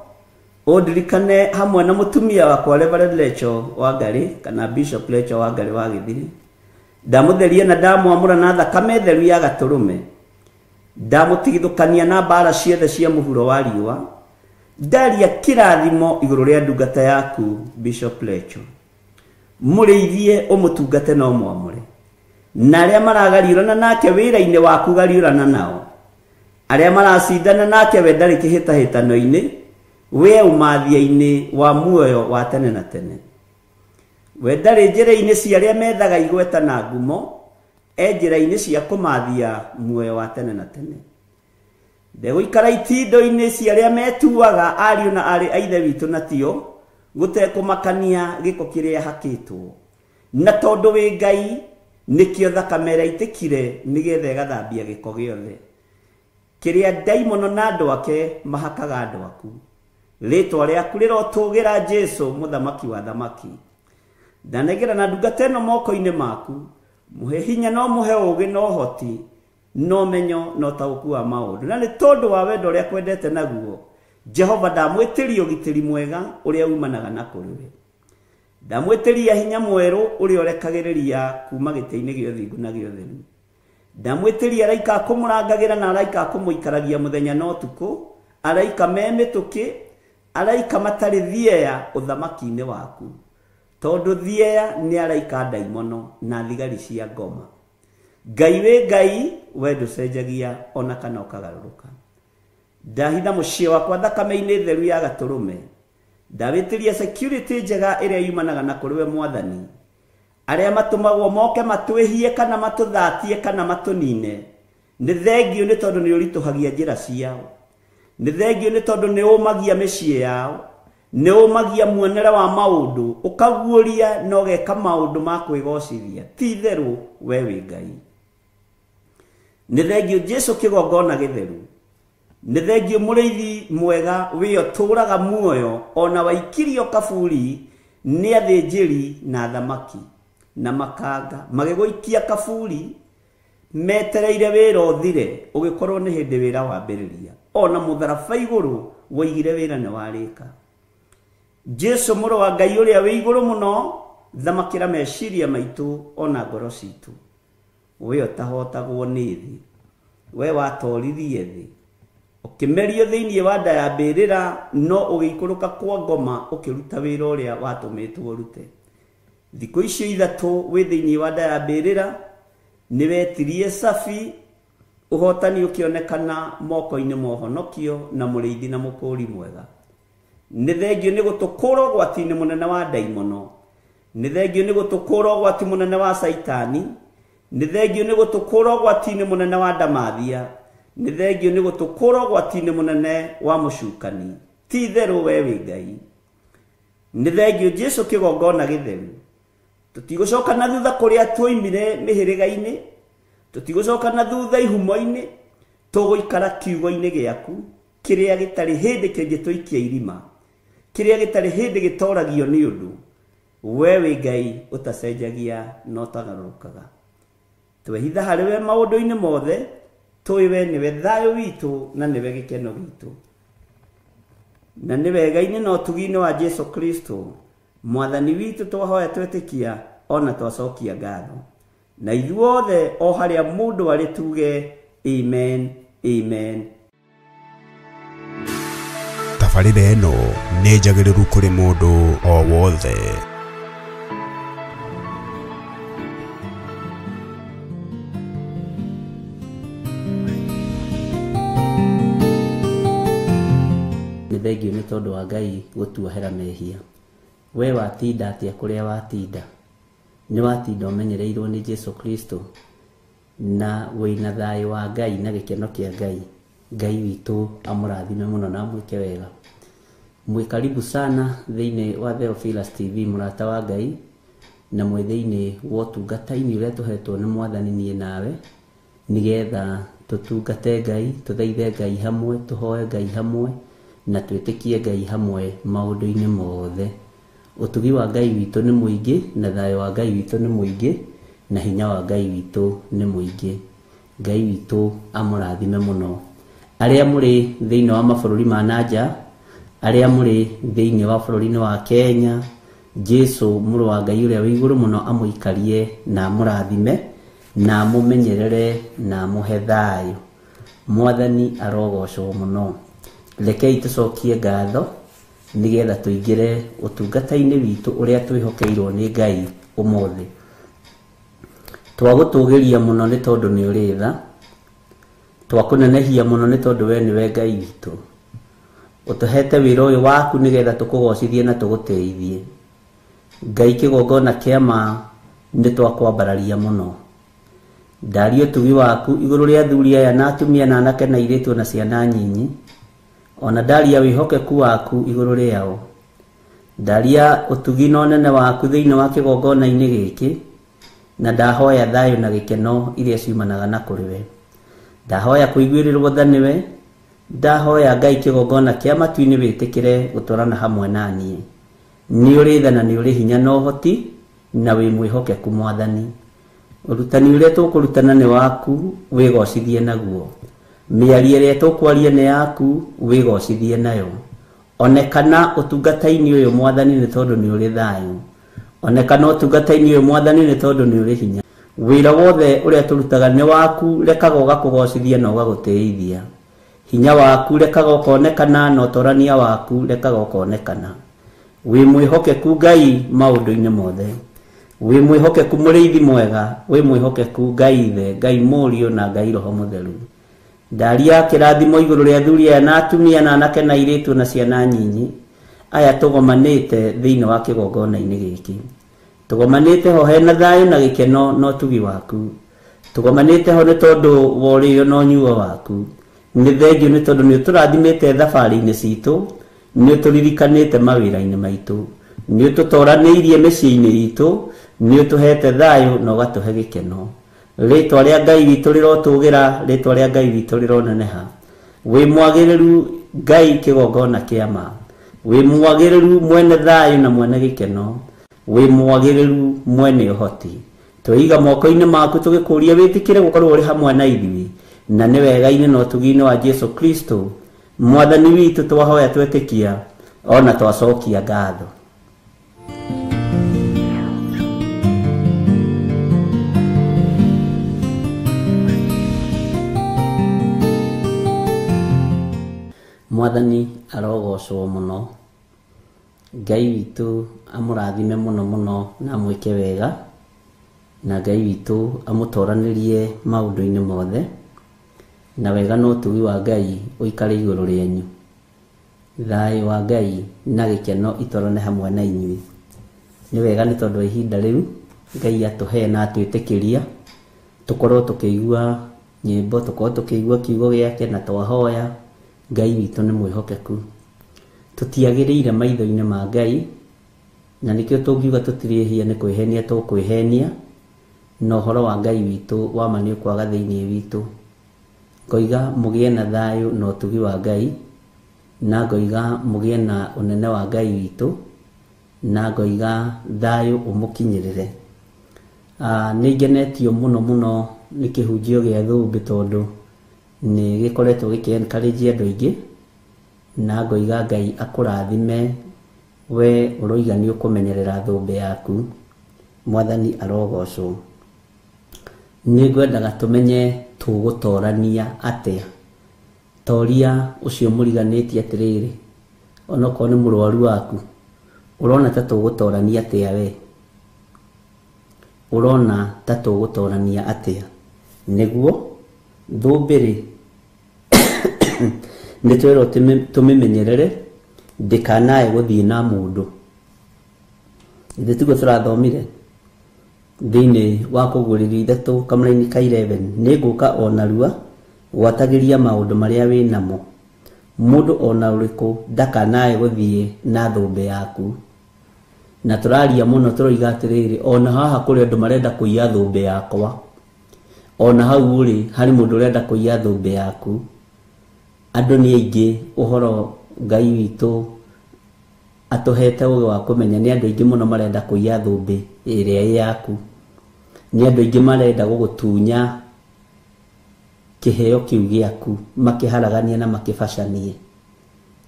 Speaker 2: ũndirikane hamwe na mũtumia wakwa Reverend Lecho Wangari kana Bishop Lecho Wangari wa Gĩthiri. Ndamũtheria na ndamwamũra na thakame theru ya gatũrũme. Ndamũtigithũkania na mbara ciothe cia mũhuro wa riũa. Ndaria kĩrathimo igũrũ rĩa ndungata yaku Bishop Lecho. Mũrĩithie ũmũtungate na ũmwamũre. Na arĩa maragariũrana nake wĩra-inĩ waku gariũrana nao. Arĩa maracindana nake we ndarĩ kĩhĩtahĩtano-inĩ, we ũmathia-inĩ wa muoyo wa tene na tene. We ndarĩ njĩra-inĩ cia arĩa methaga igweta na ngumo, e njĩra-inĩ cia kũmathia muoyo wa tene na tene. Ndegũikara itindo-inĩ cia arĩa metuaga ariũ na aarĩ a Ithe witũ na tio, gũtekũmakania gĩko kĩrĩa hakĩtwo. Na tondũ wĩ Ngai, nĩkĩo thakame ĩrĩa ĩitĩkire nĩgetha ĩgathambia gĩko gĩothe kĩrĩa ndaimono na andũ ake mahakaga andũ aku. Rĩtwa rĩaku rĩrotũgĩra Jesu mũthamaki wa thamaki. Ndanegera na ndungata ĩno moko-inĩ maku, mũhe hinya no mũhe ũũgĩ na ũhoti, no menyo na ũtaũku wa maũndũ. Na nĩ tondũ wa wendo ũrĩa kwendete naguo, Jehova ndamwĩtĩria ũgitĩri mwega ũrĩa umanaga na kũrĩ we. Ndamwĩtĩria hinya mwerũ ũrĩa ũrekagĩrĩria kuma gĩtĩ-inĩ gĩa ũthingu na gĩa ũtheru. Ndamwĩtĩria araika a kũmũrangagĩra na araika a kũmũikaragia mũthenya na ũtukũ, araika me mĩtũkĩ, araika matarĩ thieya ũthamaki-inĩ waku. Tondũ thieya nĩ araika ndaimono na thigari cia ngoma. Ngai wĩ Ngai, we ndũcenjagia ona kana ũkagarũrũka. Ndahitha mũciĩ wakwa thakame-inĩ theru ya gatũrũme. Ndawĩtĩria security njega ĩrĩa yumanaga na kũrĩ we Mwathani. Arĩa matũmagwo moke matwĩhie kana matũthatie kana matũnine, nĩ thengiũ nĩ tondũ nĩ ũritũhagia njĩra ciao. Nĩ thengiũ nĩ tondũ nĩ ũmagia mĩciĩ yao, nĩ ũmagia muonere wa maũndũ, ũkaguũria na ũgeka maũndũ ma kwĩgocithia. Ti itherũ we wĩ Ngai. Nĩ thengiũ Jesu kĩgongona gĩtheru. Nĩ thengiũ mũrĩithi mwega wĩ ũtũũraga muoyo ona waikirio kaburi nĩ athĩnjĩri na athamaki na makanga magĩgũikia kaburi metereire wĩra ũthire, ũgĩkorwo nĩ hĩndĩ wĩra wambĩrĩria. Ona mũtharaba igũrũ woigire wĩra nĩ warĩka. Jesu mũrũ wa Ngai ũrĩa wĩ igũrũ mũno, thamakĩra meciria maitũ ona ngoro citũ. We ũtahotagwo nĩ thĩ, we watoririe thĩ, ũkĩmerio thĩinĩ wa nda ya mbĩrĩra, no ũgĩikũrũka kwa ngoma ũkĩruta wĩra ũrĩa watũmĩtwo ũrute. Thikũ icio ithatũ wĩ thĩinĩ wa nda ya mbĩrĩra nĩ wetirie cabi, ũhotani ũkĩonekana moko-inĩ ma ũhonokio na mũrĩithi na mũkũri mwega. Nĩ thengio nĩ gũtũkũra ũgwati-inĩ mũnene wa ndaimono, nĩ thengio nĩ gũtũkũra ũgwati mũnene wa caitani, nĩ thengio nĩ gũtũkũra ũgwati-inĩ mũnene wa ndamathia, nĩ thengio nĩ gũtũkũra ũgwati-inĩ mũnene wa mũcukani. Ti itherũ we wĩ Ngai. Nĩ thengio Jesu kĩgongona gĩtheru. Tũtigũcoka na thutha kũrĩa tuoimire mĩhĩrĩga-inĩ, tũtigũcoka na thutha ihumo-inĩ, tũgũikara kiugo-inĩ gĩaku kĩrĩa gĩtarĩ hĩndĩ kĩngĩtũikia irima, kĩrĩa gĩtarĩ hĩndĩ gĩtoragio nĩ ũndũ. We wĩ Ngai ũtacenjagia na ũtagarũrũkaga. Twehitha harĩ we maũndũ-inĩ mothe, tũĩ we nĩwe thayũ witũ na nĩwe gĩkeno gitũ. Na nĩ wega-inĩ na ũtugi-inĩ wa Jesu Kristo mwathani witũ twahoya twetĩkia ona twacokia ngatho. Na ithuothe o harĩa mũndũ arĩ tuge amen, amen.
Speaker 1: Tabarĩra ĩno nĩ njagĩrĩru kũrĩ mũndũ o wothe.
Speaker 2: Nĩ thengio nĩ tondũ wa Ngai gũtuohera mehia. We watinda atĩa kũrĩa watinda? Nĩ watinda ũmenyereirwo nĩ Jesu Kristo na wĩna thayũ wa Ngai na gĩkeno kĩa Ngai. Ngai witũ amũrathime mũno na amwĩke wega. Mwĩ karibu sana thĩinĩ wa Theophilus TV, mũrata wa Ngai, na mwĩ thĩinĩ wa ũtungata-inĩ ũrĩa tũhetwo nĩ mwathani niĩ nawe, nĩgetha tũtungate Ngai, tũthaithe Ngai hamwe, tũhoe Ngai hamwe, na twĩtĩkie Ngai hamwe maũndũ-inĩ mothe. Ũtugi wa Ngai witũ nĩ mũingĩ, na thayũ wa Ngai witũ nĩ mũingĩ, na hinya wa Ngai witũ nĩ mũingĩ. Ngai witũ amũrathime mũno. Arĩa mũrĩ thĩinĩ wa mabũrũri ma nanja, arĩa mũrĩ thĩinĩ wa bũrũri-inĩ wa Kenya, Jesu mũrũ wa Ngai ũrĩa wĩ igũrũ mũno amũikarie na amũrathime na amũmenyerere na amũhe thayũ. Mwathani arogocwo mũno. Rekei tũcokie ngatho nĩgetha tũingĩre ũtungata-inĩ witũ ũrĩa twĩhokeirwo nĩ Ngai ũmũthĩ. Twagũtũgĩria mũno nĩ tondũ nĩ ũrĩ tha, twakũnenehia mũno nĩ tondũ we nĩwe Ngai witũ. Ũtũhete wĩra ũyũ waku nĩgetha tũkũgocithie na tũgũtĩithie. Ngai kĩgongona kĩa ma nĩ twakwambararia mũno. Ndaria ũtugi waku igũrũ rĩa athuri aya na atumia na anake na airĩtu na ciana nyinyi, ona ndaria wĩhokeku waku igũrũ rĩao. Ndaria ũtugi na ũnene waku thĩinĩ wa kĩgongona-inĩ gĩkĩ, na ndahoya thayũ na gĩkeno iria ciumanaga na kũrĩ we. Ndahoya kũiguĩrĩrwo tha nĩwe, ndahoya Ngai kĩgongona kĩa matu-inĩ wĩtĩkĩre gũtwarana hamwe na niĩ. Nĩ ũrĩ tha na nĩ ũrĩ hinya na ũhoti, na wĩ mwĩhokeku mwathani. Ũrutani ũrĩa tũkũrutana nĩ waku, wĩgocithie naguo. Mĩario ĩrĩa tũkwaria nĩ yaku, wĩgocithie nayo. Onekana ũtungata-inĩ ũyũ mwathani nĩ tondũ nĩ ũrĩ thayũ. Onekana ũtungata-inĩ ũyũ mwathani nĩ tondũ nĩ ũrĩ hinya. Wĩra wothe ũrĩa tũrutaga nĩ waku, rekaga ũgakũgocithia na ũgagũtĩithia. Hinya waku rekaga ũkonekana na ũtorania waku rekaga ũkonekana. Wĩ mwĩhokeku Ngai maũndũ-inĩ mothe. Wĩ mwĩhokeku mũrĩithi mwega, wĩ mwĩhokeku Ngai Ithe, Ngai Mũriũ na Ngai Roho Mũtheru. Ndaria kĩrathimo igũrũ rĩa athuri aya na atumia na anake na airĩtu na ciana nyinyi, aya tũgomanĩte thĩinĩ wa kĩgongona-inĩ gĩkĩ. Tũgomanĩte ho hena thayũ na gĩkeno na ũtugi waku. Tũgomanĩte ho nĩ tondũ wa ũrĩo na ũnyuo waku. Nĩ thengio nĩ tondũ nĩ ũtũrathimĩte thabarĩ-inĩ citũ, nĩ ũtũririkanĩte mawĩra-inĩ maitũ, nĩ ũtũtoranĩirie mĩciĩ-inĩ itũ, nĩ ũtũhete thayũ na ũgatũhe gĩkeno. Rĩtwa rĩa Ngai witũ rĩrotũgĩra, rĩtwa rĩa Ngai witũ rĩroneneha. Wĩ mwagĩrĩru Ngai kĩgongona kĩa ma. Wĩ mwagĩrĩru mwene thayũ na mwene gĩkeno. Wĩ mwagĩrĩru mwene ũhoti. Tweiga moko-inĩ maku tũgĩkũria wĩtĩkĩre gũkorwo ũrĩ hamwe na ithuĩ, na nĩ wega-inĩ na ũtugi-inĩ wa Jesu Kristo mwathani witũ twahoya twetĩkia ona twacokia ngatho.
Speaker 7: Mwathani arogocwo mũno. Ngai witũ amũrathime mũno mũno na amwĩke wega, na Ngai witũ amũtoranĩrie maũndũ-inĩ mothe, na wega na ũtugi wa Ngai ũikare igũrũ rĩanyu. Thayũ wa Ngai na gĩkeno itorane hamwe na inyuĩ. Nĩ wega nĩ tondũ wa ihinda rĩu Ngai atũhe na atwĩtĩkĩria tũkorwo tũkĩigua nyĩmbo, tũkorwo tũkĩigua kiugo gĩake na twahoya. Ngai witũ nĩ mwĩhokeku. Tũtiagĩrĩire maitho-inĩ ma Ngai, na nĩkĩo tũngiuga tũtirĩ ehia nĩ kwĩhenia tũkwĩhenia, na ũhoro wa Ngai witũ wa ma nĩ ũkwaga thĩinĩ witũ. Ngoiga mũgĩe na thayũ na ũtugi wa Ngai, na ngoiga mũgĩe na ũnene wa Ngai witũ, na ngoiga thayũ ũmũkinyĩrĩre. Nĩ ngenetio mũno mũno nĩ kĩhunjio gĩa thũmbĩ tondũ nĩ gĩkoretwo gĩkĩ encourage andũ aingĩ, na ngoiga Ngai akũrathime we ũroiga nĩ ũkũmenyerera thũmbĩ yaku. Mwathani arogocwo. Nĩ ngwendaga tũmenye tũgũtorania atĩa. Toria ũcio mũriganĩtie atĩrĩrĩ, onokorwo nĩ mũrwaru waku, ũrona ta tũgũtorania atĩa we? Ũrona ta tũgũtorania atĩa? Nĩguo thũmbĩ rĩ, nĩ twerwo tũmĩmenyerere ndĩkanae gũthiĩ na mũndũ. Ithe tiguo tũrathomire thĩinĩ wa kũguũrĩrio ithatũ kamũraini ka 11, nĩ ngũka o narua gwatagĩria maũndũ marĩa wĩ namo, mũndũ ona ũrĩkũ ndakanae gũthiĩ na thũmbĩ yaku. Na tũraria mũno tũroiga atĩrĩrĩ, ona haha kũrĩ andũ marenda kũiya thũmbĩ yakwa, ona hau ũrĩ harĩ mũndũ ũrenda kũiya thũmbĩ yaku. Andũ nĩ aingĩ, ũhoro Ngai witũ atũhete ũgĩ wa kũmenya nĩ andũ aingĩ mũno marenda kũiya thũmbĩ ĩrĩa ĩ yaku. Nĩ andũ aingĩ marenda gũgũtunya kĩheo kĩu gĩaku, makĩharaganie na makĩbacanie.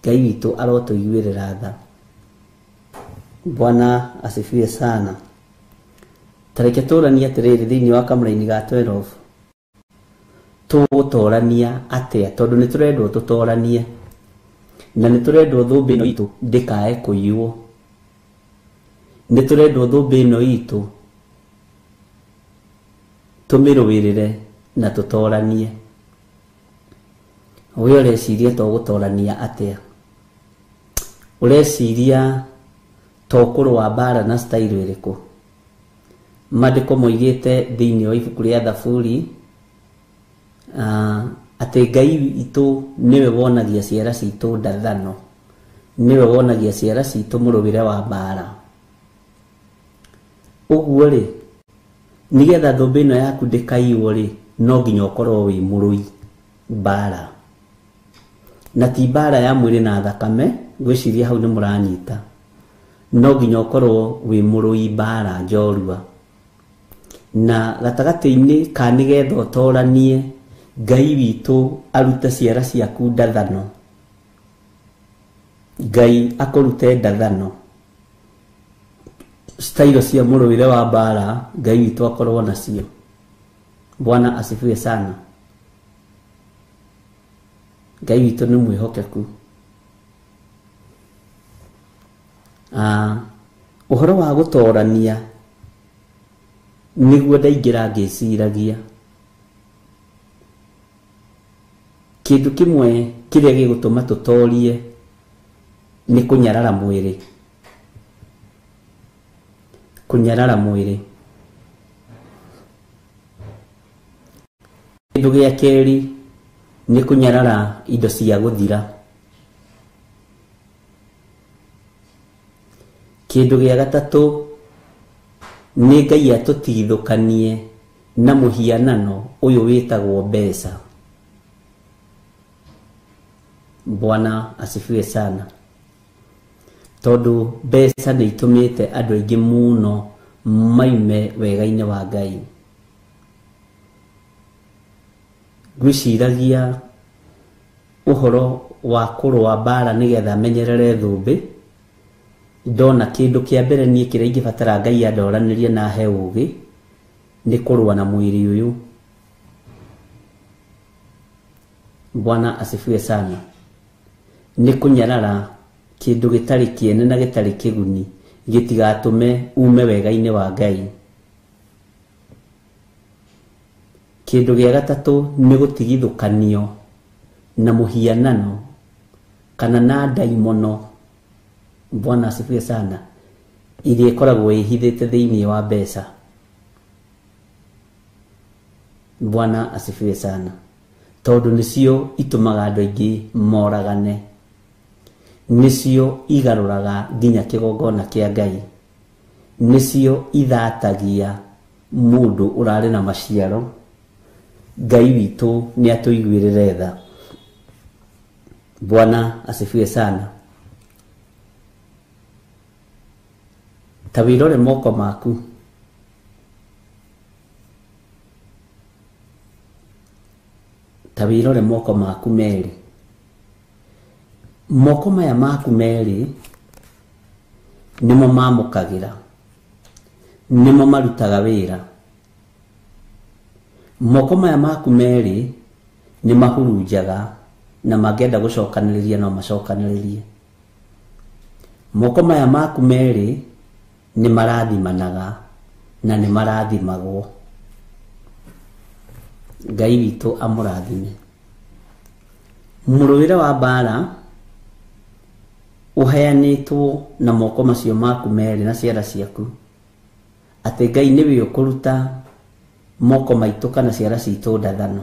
Speaker 7: Ngai witũ arotũiguĩrĩra tha. Bwana asifiwe sana. Tareke tũranie atĩrĩrĩ thĩinĩ wa kamũraini ga 12, tũgũtorania atĩa? Tondũ nĩ tũrendwo tũtoranie, na nĩ tũrendwo thũmbĩ ĩno itũ ndĩkae kũiywo. Nĩ tũrendwo thũmbĩ ĩno itũ tũmĩrũĩrĩre na tũtoranie. We ũreciria to gũtorania atĩa? Ũreciria to kũrũa mbara na style ĩrĩkũ? Maandĩko moigĩte thĩinĩ wa ibuku rĩa Thaburi atĩ Ngai witũ nĩwe wonagia ciara citũ ndathano, nĩwe wonagia ciara citũ mũrũĩre wa mbara. Ũguo rĩ, nĩgetha thũmbĩ ĩno yaku ndĩkaiywo rĩ, no nginya ũkorwo wĩ mũrũi mbara, na ti mbara ya mwĩrĩ na thakame. Ngwĩciria hau nĩ mũranyita. No nginya ũkorwo wĩ mũrũi mbara njorua, na gatagatĩ-inĩ ka nĩgetha ũtoranie Ngai witũ arute ciara ciaku ndathano, Ngai akũrute ndathano, style cia mũrũĩre wa mbara Ngai witũ akorwo nacio. Bwana asifiwe sana. Ngai witũ nĩ mwĩhokeku. Ũhoro wa gũtorania nĩguo ndaingĩra ngĩciragia. Kĩndũ kĩmwe kĩrĩa gĩgũtũma tũtorie nĩ kũnyarara mwĩrĩ. Kũnyarara mwĩrĩ. Kĩndũ gĩa kerĩ nĩ kũnyarara indo cia gũthira. Kĩndũ gĩa gatatũ nĩ Ngai atũtigithũkanie na mũhianano ũyũ wĩtagwo mbeca. Bwana asifiwe sana. Tondũ mbeca nĩ itũmĩte andũ aingĩ mũno maume wega-inĩ wa Ngai. Ngwĩciragia ũhoro wa kũrũa mbara nĩgetha menyerere thũmbĩ, ndona kĩndũ kĩa mbere niĩ kĩrĩa ingĩbatara Ngai andoranĩrie na ahe ũgĩ nĩ kũrũa na mwĩrĩ ũyũ. Bwana asifiwe sana. Nĩ kũnyarara kĩndũ gĩtarĩ kĩene na gĩtarĩ kĩguni gĩtigatũme ume wega-inĩ wa Ngai. Kĩndũ gĩa gatatũ nĩ gũtigithũkanio na mũhianano kana na ndaimono. Bwana asifiwe sana. Iria ĩkoragwo ĩhithĩte thĩinĩ wa mbeca. Bwana asifiwe sana. Tondũ nĩcio itũmaga andũ aingĩ moragane, nĩcio igarũraga nginya kĩgongona kĩa Ngai, nĩcio ithatagia mũndũ ũrarĩ na maciaro. Ngai witũ nĩ atũiguĩrĩre tha. Bwana asifiwe sana. Ta wĩrore moko maku. Ta wĩrore moko maku merĩ. Moko maya maku merĩ nĩmo mamũkagĩra, nĩmo marutaga wĩra. Moko maya maku merĩ nĩ mahurunjaga na mangĩenda gũcokanĩrĩria no macokanĩrĩrie. Moko maya maku merĩ nĩ marathimanaga na nĩ marathimagwo. Ngai witũ amũrathime. Mũrũĩre wa mbara ũheanĩtwo na moko macio maku merĩ na ciara ciaku, atĩ Ngai nĩwe ũkũruta moko maitũ kana ciara citũ ndathano.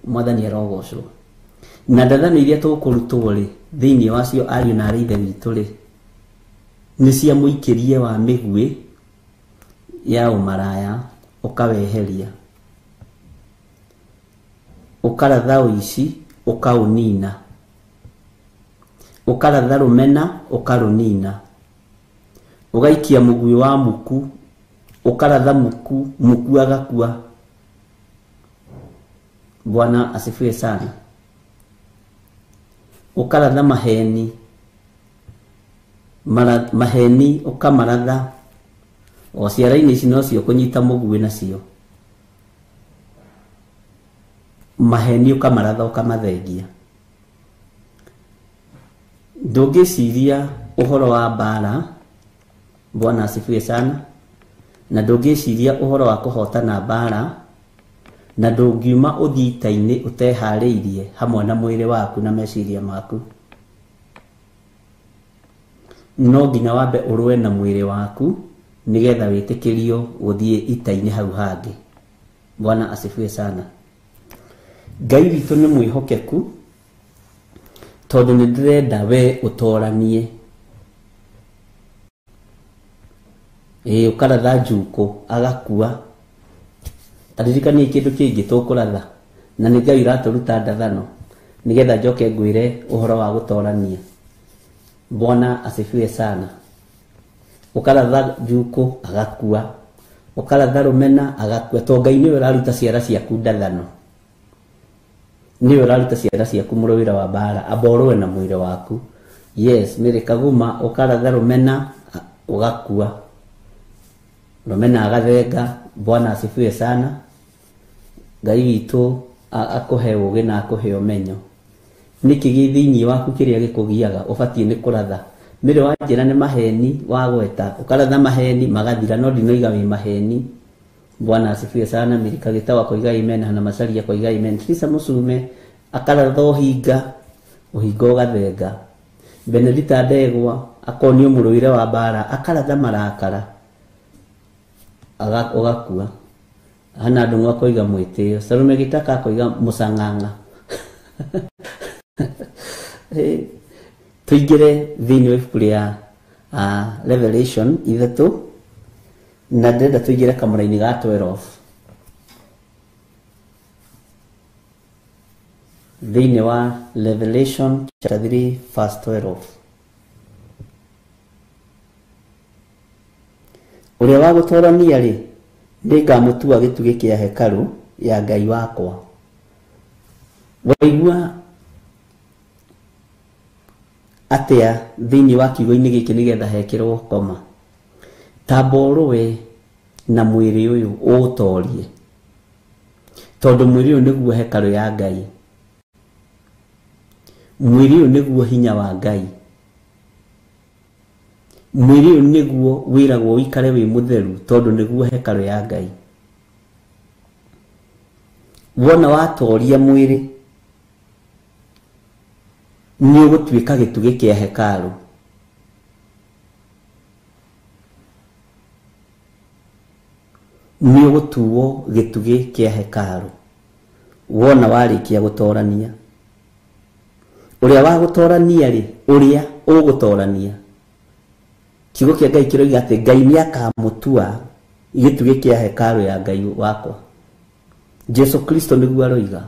Speaker 7: Mwathani arogocwo. Na ndathano iria tũkũrutwo rĩ, thĩinĩ wacio ariũ na arĩ ithe witũ rĩ, nĩ cia mũikĩrie wa mĩguĩ ya ũmaraya ũkaweheria, ũkaratha ũici ũkaũnina, ũkaratha rũmena ũkarũnina, ũgaikia mũguĩ wa muku ũkaratha muku, muku agakua. Bwana asifiwe sana. Ũkaratha maheni, maheni ũkamaratha o ciara-inĩ ici nocio kũnyita mũguĩ nacio, maheni ũkamaratha ũkamathengia. Ndũngĩciria ũhoro wa mbara. Bwana asifiwe sana. Na ndũngĩciria ũhoro wa kũhotana mbara, na ndũngiuma ũthiĩ ita-inĩ ũteharĩirie hamwe na mwĩrĩ waku na meciria maku. No nginya wambe ũrũe na mwĩrĩ waku nĩgetha wĩtĩkĩrio gũthiĩ ita-inĩ hau hangĩ. Bwana asifiwe sana. Ngai witũ nĩ mwĩhokeku, tondũ nĩ ndĩrenda we ũtoranie. Ĩĩ, ũkaratha njukũ agakua. Taririkanie kĩndũ kĩngĩ tũkũratha, na nĩ Ngai ũratũruta ndathano nĩgetha njoke ngwĩre ũhoro wa gũtorania. Bwana asifiwe sana. Ũkaratha njukũ agakua, ũkaratha rũmena agakua. To Ngai nĩwe ũraruta ciara ciaku ndathano, nĩwe ũraruta ciara ciaku mũrũĩra wa mbara, amba ũrũe na mwĩrĩ waku. Yes, Mary Kaguma, ũkaratha rũmena ũgakua, rũmena agathenga. Bwana asifiwe sana. Ngai witũ akũhe ũũgĩ na akũhe ũmenyo. Nĩkĩ gĩ thĩinĩ waku kĩrĩa gĩkũgiaga ũbatiĩ nĩ kũratha? Mĩrĩ wa njĩra nĩ maheni wagweta, ũkaratha maheni magathira, no ndinoiga wĩ maheni. Bwana asifiwe sana. Mary Kagĩta akoiga amen, Hana Macharia akoiga amen, Teresa Mũcume akaratha ũhinga, ũhinga ũgathenga. Benedita Ndegwa akonio mũrũĩre wa mbara, akaratha marakara ũgakua. Hana Ndung'u akoiga mwĩtĩo, Salome Gĩtaka akoiga mũcang'ang'a. Tũingĩre thĩinĩ wa ibuku rĩa Revelation 3, na ndĩrenda tũingĩre kamũra-inĩ ga 12. Thĩinĩ wa Revelation chapter 3 verse 12. Ũrĩa wa gũtorania rĩ, nĩngamũtua gĩtugĩ kĩa hekarũ ya Ngai wakwa. Waigua atĩa thĩinĩ wa kiugo-inĩ gĩkĩ nĩgetha hekĩrwo koma? Tamba ũrũe na mwĩrĩ ũyũ ũũtorie, tondũ mwĩrĩ ũyũ nĩguo hekarũ ya Ngai. Mwĩrĩ ũyũ nĩguo hinya wa Ngai. Mwĩrĩ ũyũ nĩguo wĩragwo ũikare wĩ mũtheru tondũ nĩguo hekarũ ya Ngai. Wona watoria mwĩrĩ nĩ ũgũtuĩka gĩtugĩ kĩa hekarũ. Nĩ ũgũtuo gĩtugĩ kĩa hekarũ wona warĩkia gũtorania. Ũrĩa wa gũtorania rĩ, ũrĩa ũgũtorania, kiugo kĩa Ngai kĩroiga atĩ Ngai nĩ akamũtua gĩtugĩ kĩa hekarũ ya Ngai wakwa. Jesu Kristo nĩguo aroiga,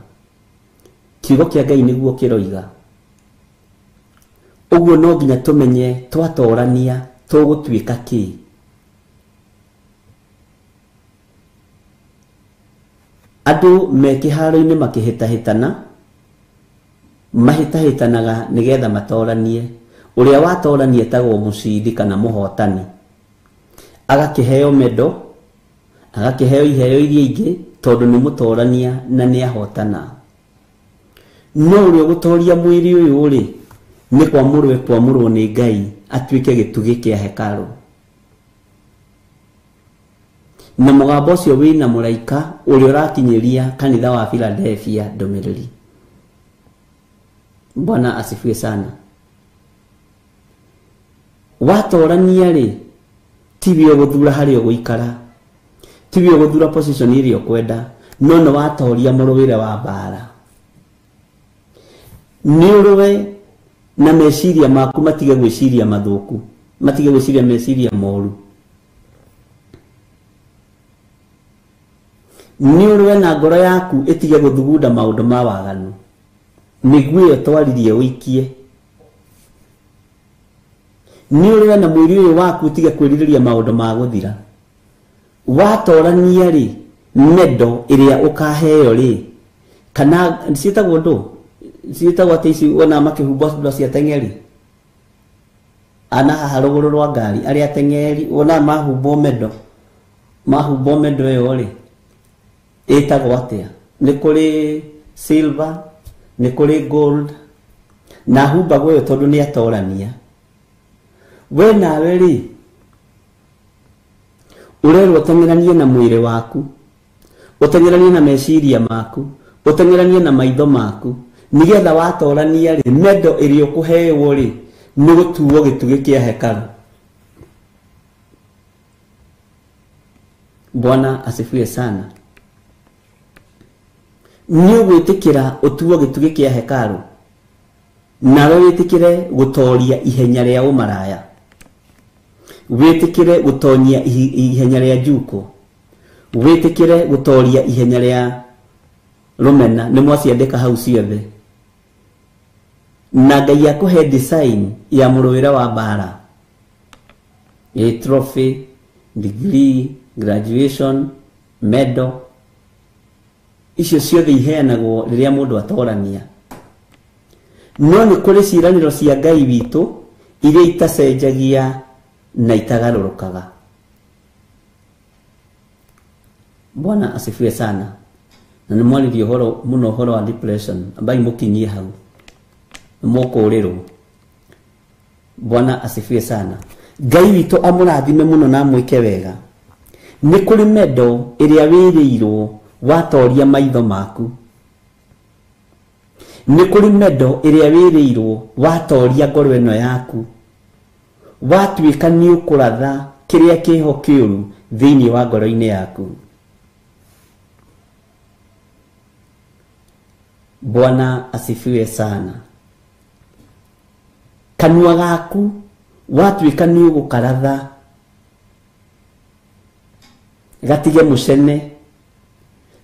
Speaker 7: kiugo kĩa Ngai nĩguo kĩroiga. Ũguo no nginya tũmenye twatorania tũgũtuĩka kĩ. Andũ me kĩharo-inĩ makĩhĩtahĩtana, mahĩtahĩtanaga nĩgetha matoranie. Ũrĩa watorania etagwo mũcindi kana mũhotani, agakĩheo mendo, agakĩheo iheo iria ingĩ tondũ nĩ mũtorania na nĩ ahotana. No ũrĩa ũgũtoria mwĩrĩ ũyũ rĩ, nĩ kwamũrwo ekwamũrwo nĩ Ngai atuĩke gĩtugĩ kĩa hekarũ. Na mũgambo ũcio wĩna mũraika ũrĩa ũrakinyĩria kanitha wa Philadelphia ndũmĩrĩri. Bwana asifiwe sana. Watorania rĩ, tiwe ũgũthura harĩa ũgũikara, tiwe ũgũthura position ĩrĩa ũkwenda, no nĩ watoria mũrũĩre wa mbara. Nĩ ũrũe na meciria maku matige gwĩciria mathũku, matige gwĩciria meciria moru. Nĩ ũrũe na ngoro yaku ĩtige gũthugunda maũndũ ma waganu, mĩguĩ ĩyo twaririe ũikie. Nĩ ũrũe na mwĩrĩ ũyũ waku ũtige kwĩrirĩria maũndũ ma gũthira. Watorania rĩ, mendo ĩrĩa ũkaheo rĩ, kana ciĩtagwo ndũ, ciĩtagwo atĩ ici wona makĩhumbwo indo cia teng'eri ana haha rũgũrũ rwa ngari, arĩa teng'eri wona mahumbwo mendo, mahumbwo mendo ĩyo rĩ, ĩtagwo atĩa? Nĩ kũrĩ silver, nĩ kũrĩ gold, na humbagwo ĩyo tondũ nĩ atorania. We nawe rĩ, ũrerwo ũteng'eranie na mwĩrĩ waku, ũteng'eranie na meciria maku, ũteng'eranie na maitho maku, nĩgetha watorania rĩ, mendo ĩrĩa ũkũheo rĩ, nĩ gũtuo gĩtugĩ kĩa hekarũ. Bwana asifiwe sana. Nĩ ũgwĩtĩkĩra ũtuo gĩtugĩ kĩa hekarũ, nawe wĩtĩkĩre gũtoria ihenya rĩa ũmaraya, wĩtĩkĩre gũtonyia ihenya rĩa njuko, wĩtĩkĩre gũtoria ihenya rĩa rũmena. Nĩ mwaciandĩka hau ciothe. Na Ngai akũhe design ya mũrũĩre wa mbara, a trophy, degree, graduation, medal, icio ciothe iheanagwo rĩrĩa mũndũ atorania. No nĩ kũrĩ ciĩranĩro cia Ngai witũ iria itacenjagia na itagarũrũkaga. Bwana asifiwe sana. Na nĩ mwaririe ũhoro mũno ũhoro wa depression, ambai mũkinyie hau mũkũrĩrwo. Bwana asifiwe sana. Ngai witũ amũrathime mũno na amwĩke wega. Nĩ kũrĩ mendo ĩrĩa wĩrĩirwo watoria maitho maku. Nĩ kũrĩ mendo ĩrĩa wĩrĩirwo watoria ngoro ĩno yaku, watuĩka nĩ ũkũratha kĩrĩa kĩho kĩũru thĩinĩ wa ngoro-inĩ yaku. Bwana asifiwe sana. Kanua gaku watuĩka nĩ ũgũkaratha gatige mũcene,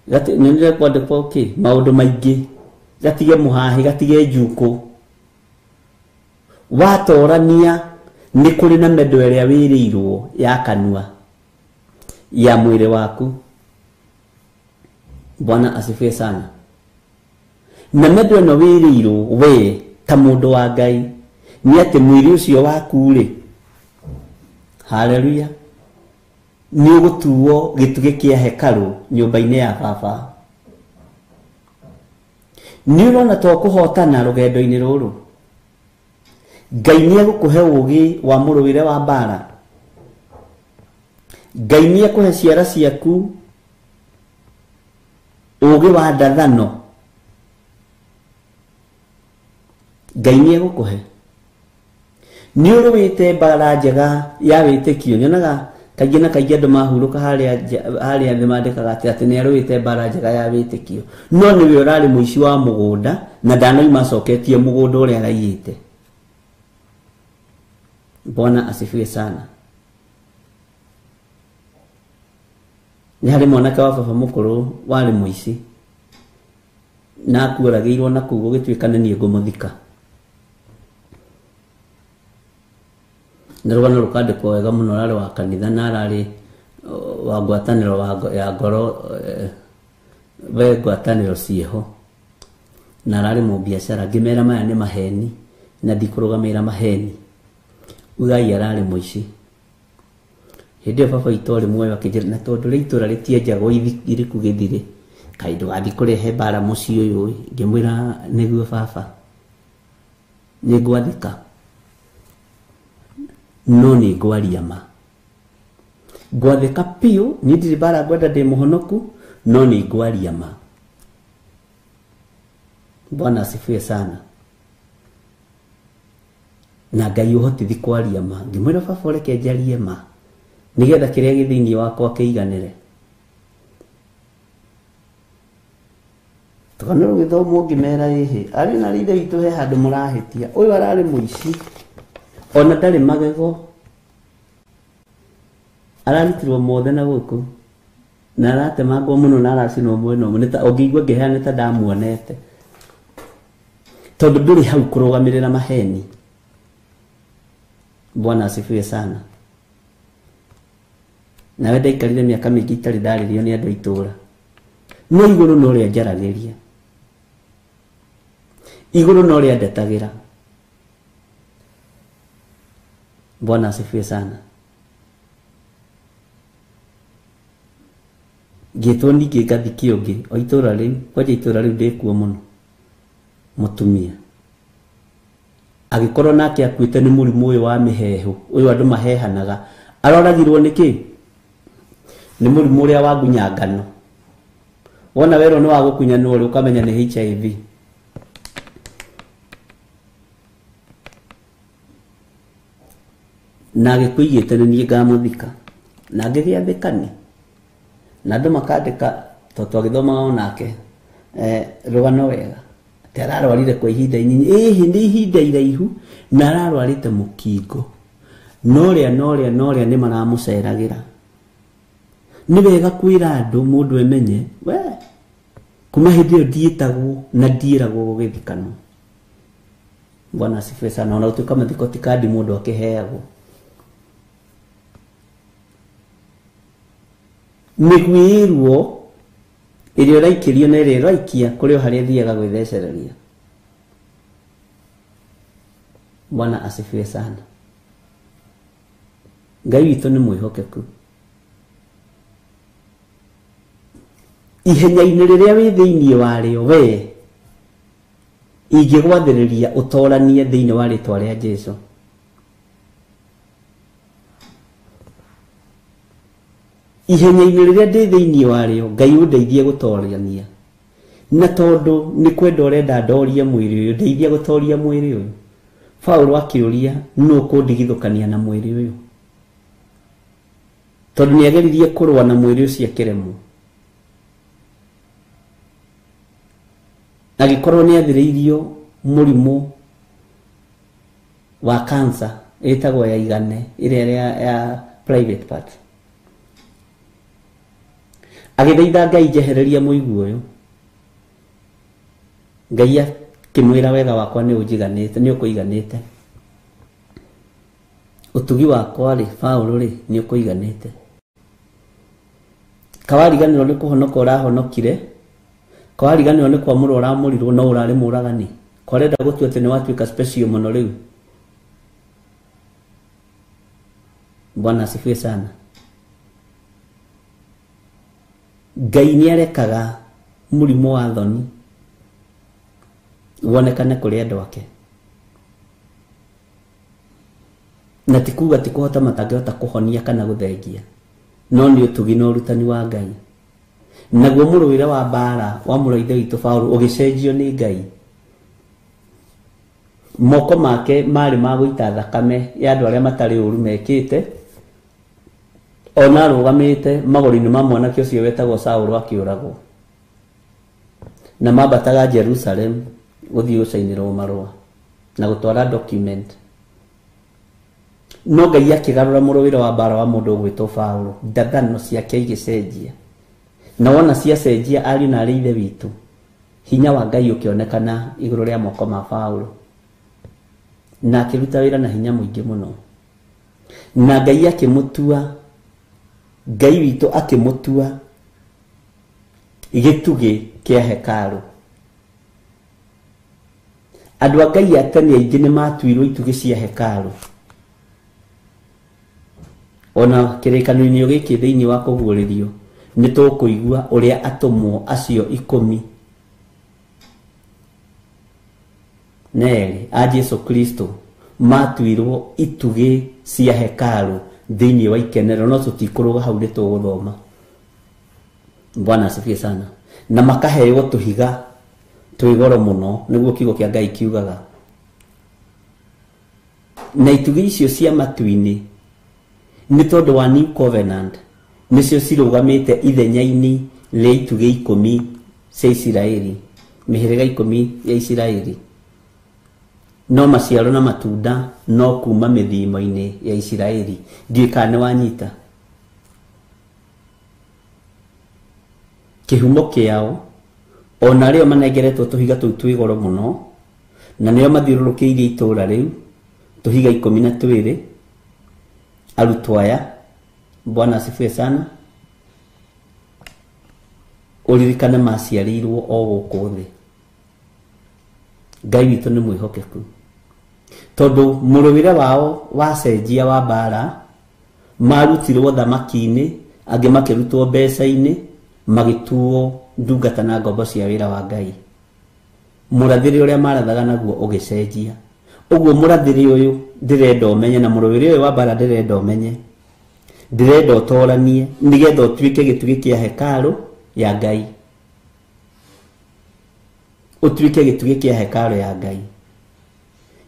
Speaker 7: nĩ kwandĩkwo kĩ maũndũ maingĩ, gatige mũhahi, gatige njuko. Watorania nĩ kũrĩ na mendo ĩrĩa wĩrĩirwo ya kanua ya mwĩrĩ waku. Bwana asifiwe sana. Na mendo ĩno wĩrĩirwo we ta mũndũ wa Ngai nĩ atĩ mwĩrĩ ũcio waku rĩ, haleluya, nĩ ũgũtuo gĩtugĩ kĩa hekarũ nyũmba-inĩ ya baba. Nĩ ũrona to kũhotana rũgendo-inĩ rũrũ. Ngai nĩ egũkũhe ũũgĩ wa mũrũĩre wa mbara. Ngai nĩ ekũhe ciara ciaku ũũgĩ wa ndathano. Ngai nĩ egũkũhe. Nĩ ũrũĩte mbara njega ya wĩtĩkio. Nyonaga kaingĩ na kaingĩ andũ mahurũka harĩa thĩ mandĩkaga atĩ nĩ arũĩte mbara njega ya wĩtĩkio. No nĩwe ũrarĩ mũici wa mũgũnda na ndanoima acoketie mũgũnda ũrĩa araiyĩte. Bwana asifiwe sana. Nĩ harĩ mwanake wa baba mũkũrũ warĩ mũici na akuoragĩirwo na kũu gũgĩtuĩka nĩ niĩ ngũmũthika. Na rũgano rũkandĩkwo wega mũno, ararĩ wa kanitha na ararĩ wa ngwatanĩro ya ngoro, we ngwatanĩro ciĩho, na ararĩ mũbiacara. Ngĩmera maya nĩ maheni na ndikũrũgamĩrĩra maheni. Ugai ararĩ mũici. Hĩndĩ ĩyo baba witũ arĩ muoyo akĩnjĩra, na tondũ rĩ itũra rĩtienjagwo iriku gĩthirĩ, kaĩ ndũgathiĩ kũrehe mbara mũciĩ ũyũ ĩ. Ngĩmwĩra nĩguo baba, nĩngwathĩka no nĩ ngwaria ma. Ngwathĩka biũ, niĩ ndirĩ mbara ngwenda, ndĩ mũhonoku, no nĩ ngwaria ma. Bwana asifiwe sana. Na Ngai ũhotithi kwaria ma. Ngĩmwĩra baba ũreke njarie ma nĩgetha kĩrĩa gĩ thĩinĩ wakwa kĩiganĩre. Tũgano rũgĩthomwo ngĩmera ĩhĩ, arĩ na ithe witũ he handũ mũrahĩtia. Ũyũ ararĩ mũici ona ndarĩ magego, ararutirwo mothe na gũkũ na aratemangwo mũno na aracinwo mwena ũmwe. Nĩ ta ũngĩigua ngĩheana nĩ ta ndamuonete, tondũ ndũrĩ hau kũrũgamĩrĩra maheni. Bwana asifiwe sana. Nawe ndaikarire mĩaka mĩingĩ itarĩ ndarĩrio nĩ andũ a itũũra, no igũrũ no rĩa njaragĩria, igũrũ no rĩa ndetagĩra. Bwana asifiwe sana. Ngĩtwo ningĩ ngathikio ũngĩ o itũũra rĩu, kwanja itũũra rĩu ndĩkuo mũno, mũtumia agĩkorwo nake akuĩte nĩ mũrimũ ũyũ wa mĩheehũ, ũyũ andũ mahehanaga. Aroragirwo nĩkĩ? Nĩ mũrimũ ũrĩa wa ngunyangano. Wona werwo nĩ wa gũkunyanwo rĩ, ũkamenya nĩ HIV. Na agĩkũigĩte nĩ niĩ ngamũthika. Na ngĩgĩathĩkani. Na andũ makandĩka, tondũ twagĩthomaga onake rũgano wega, atĩ ararwarire kwa ihinda inyinyi. Ĩhĩ nĩ ihinda iraihu na ararwarĩte mũkingo. Norĩa norĩa norĩa nĩ maramũceragĩra. Nĩ wega kwĩra andũ mũndũ emenye, we kuma hĩndĩ ĩyo ndiĩtagwo na ndiĩragwo gũgĩthikanwo. Bwana asifiwe sana. Ona gũtuĩka mathiko ti kandi mũndũ akĩheagwo. Mĩguĩ ĩruo ĩrĩa ũraikĩrio na ĩrĩa ĩraikia kũrĩ o harĩa ĩthiaga gwĩthecereria. Bwana asifiwe sana. Ngai witũ nĩ mwĩhokeku. Ihenya-inĩ rĩrĩa wĩ thĩinĩ warĩo we ingĩgwathĩrĩria ũtoranie thĩinĩ wa rĩtwa rĩa Jesũ. Ihenya-inĩ rĩrĩa ndĩ thĩinĩ warĩo Ngai ũndeithie gũtorania. Na tondũ nĩ kwenda ũrenda ndorie mwĩrĩ ũyũ, ndeithia gũtoria mwĩrĩ ũyũ. Paũlũ akĩũria, nũ ũkũndigithũkania na mwĩrĩ ũyũ? Tondũ nĩ ageririe kũrũa na mwĩrĩ ũcio akĩremwo. Agĩkorwo nĩ athĩrĩirio mũrimũ wa cancer ĩtagwo ya igane, ĩrĩa ya private part. Agĩthaitha Ngai njehereria mũigua ũyũ. Ngai akĩmwĩra wega wakwa nĩ ũnjiganĩte, nĩ ũkũiganĩte. Ũtugi wakwa rĩ, Paũlũ rĩ, nĩ ũkũiganĩte. Kawariganĩrwo nĩ kũhonoka ũrahonokire, kawariganĩrwo nĩ kwamũrwo ũramũrirwo, no ũrarĩ mũragani. Kwarenda gũtua atĩ nĩ watuĩka special mũno rĩu. Bwana asifiwe sana. Ngai nĩ arekaga mũrimũ wa thoni. Wonekane kũrĩ andũ ake. Na ti kuga ti kũhota matangĩhota kũhonia kana gũthengia, no nĩ ũtugi na ũrutani wa Ngai. Naguo mũrũĩre wa mbara wa mũrũ wa ithe witũ Paũlũ ũgĩcenjio nĩ Ngai. Moko make marĩ ma gũita thakame ya andũ arĩa matarĩ ũru mekĩte, ona arũgamĩte magũrũ-inĩ ma mwanake ũcio wetagwo Saũlũ akĩũragwo. Na mambataga Jerusalem gũthiĩ gũcainĩrwo marũa na gũtwara document. No Ngai akĩgarũra mũrũĩre wa mbara wa mũndũ ũgwĩtwo Paũlũ, ndathano ciake igĩcenjia. Na wona ciacenjia ariũ na arĩ ithe witũ, hinya wa Ngai ũkĩonekana igũrũ rĩa moko ma Paũlũ. Na akĩruta wĩra na hinya mũingĩ mũno. Na Ngai akĩmũtua, Ngai witũ akĩmũtua gĩtugĩ kĩa hekarũ. Andũ a Ngai a tene aingĩ nĩ matuirwo itugĩ cia hekarũ. Ona kĩrĩkanĩro-inĩ gĩkĩ thĩinĩ wa kũguũrĩrio nĩ tũkũigua ũrĩa atũmwo acio 12 a Jesu Kristo matuirwo itugĩ cia hekarũ thĩinĩ wa ikenero, no tũtikũrũga hau nĩ tũgũthoma. Bwana asifiwe sana. Na makaheo tũhiga twĩ goro mũno, nĩguo kiugo kĩa Ngai kiugaga. Na itugĩ icio cia matu-inĩ nĩ tondũ wa New Covenant nĩcio cirũgamĩte ithenya-inĩ rĩa itugĩ 10 cia Isiraeli, mĩhĩrĩga 10 ya Isiraeli. No maciaro na matunda no kuma mĩthimo-inĩ ya Isiraeli. Ndiũĩ kana nĩ wanyita. Kĩhumo kĩao ona rĩo manengeretwo tũhiga tũu twĩ goro mũno, na nĩo mathiũrũrũkĩirie itũũra rĩu tũhiga 12. Arutwo aya, Bwana asifiwe sana, ũririkane maciarĩirwo o gũkũ thĩ. Ngai witũ nĩ mwĩhokeku, tondũ mũrũĩre wao wacenjia wa mbara, marutirwo thamaki-inĩ, angĩ makĩrutwo mbeca-inĩ, magĩtuo ndungata na ngombo cia wĩra wa Ngai. Mũrathĩre ũrĩa marathaga naguo ũgĩcenjia. Ũguo mũrathĩre ũyũ ndĩrenda ũmenye, na mũrũĩre ũyũ wa mbara ndĩrenda ũmenye, ndĩrenda ũtoranie nĩgetha ũtuĩke gĩtugĩ kĩa hekarũ ya Ngai. Ũtuĩke gĩtugĩ kĩa hekarũ ya Ngai.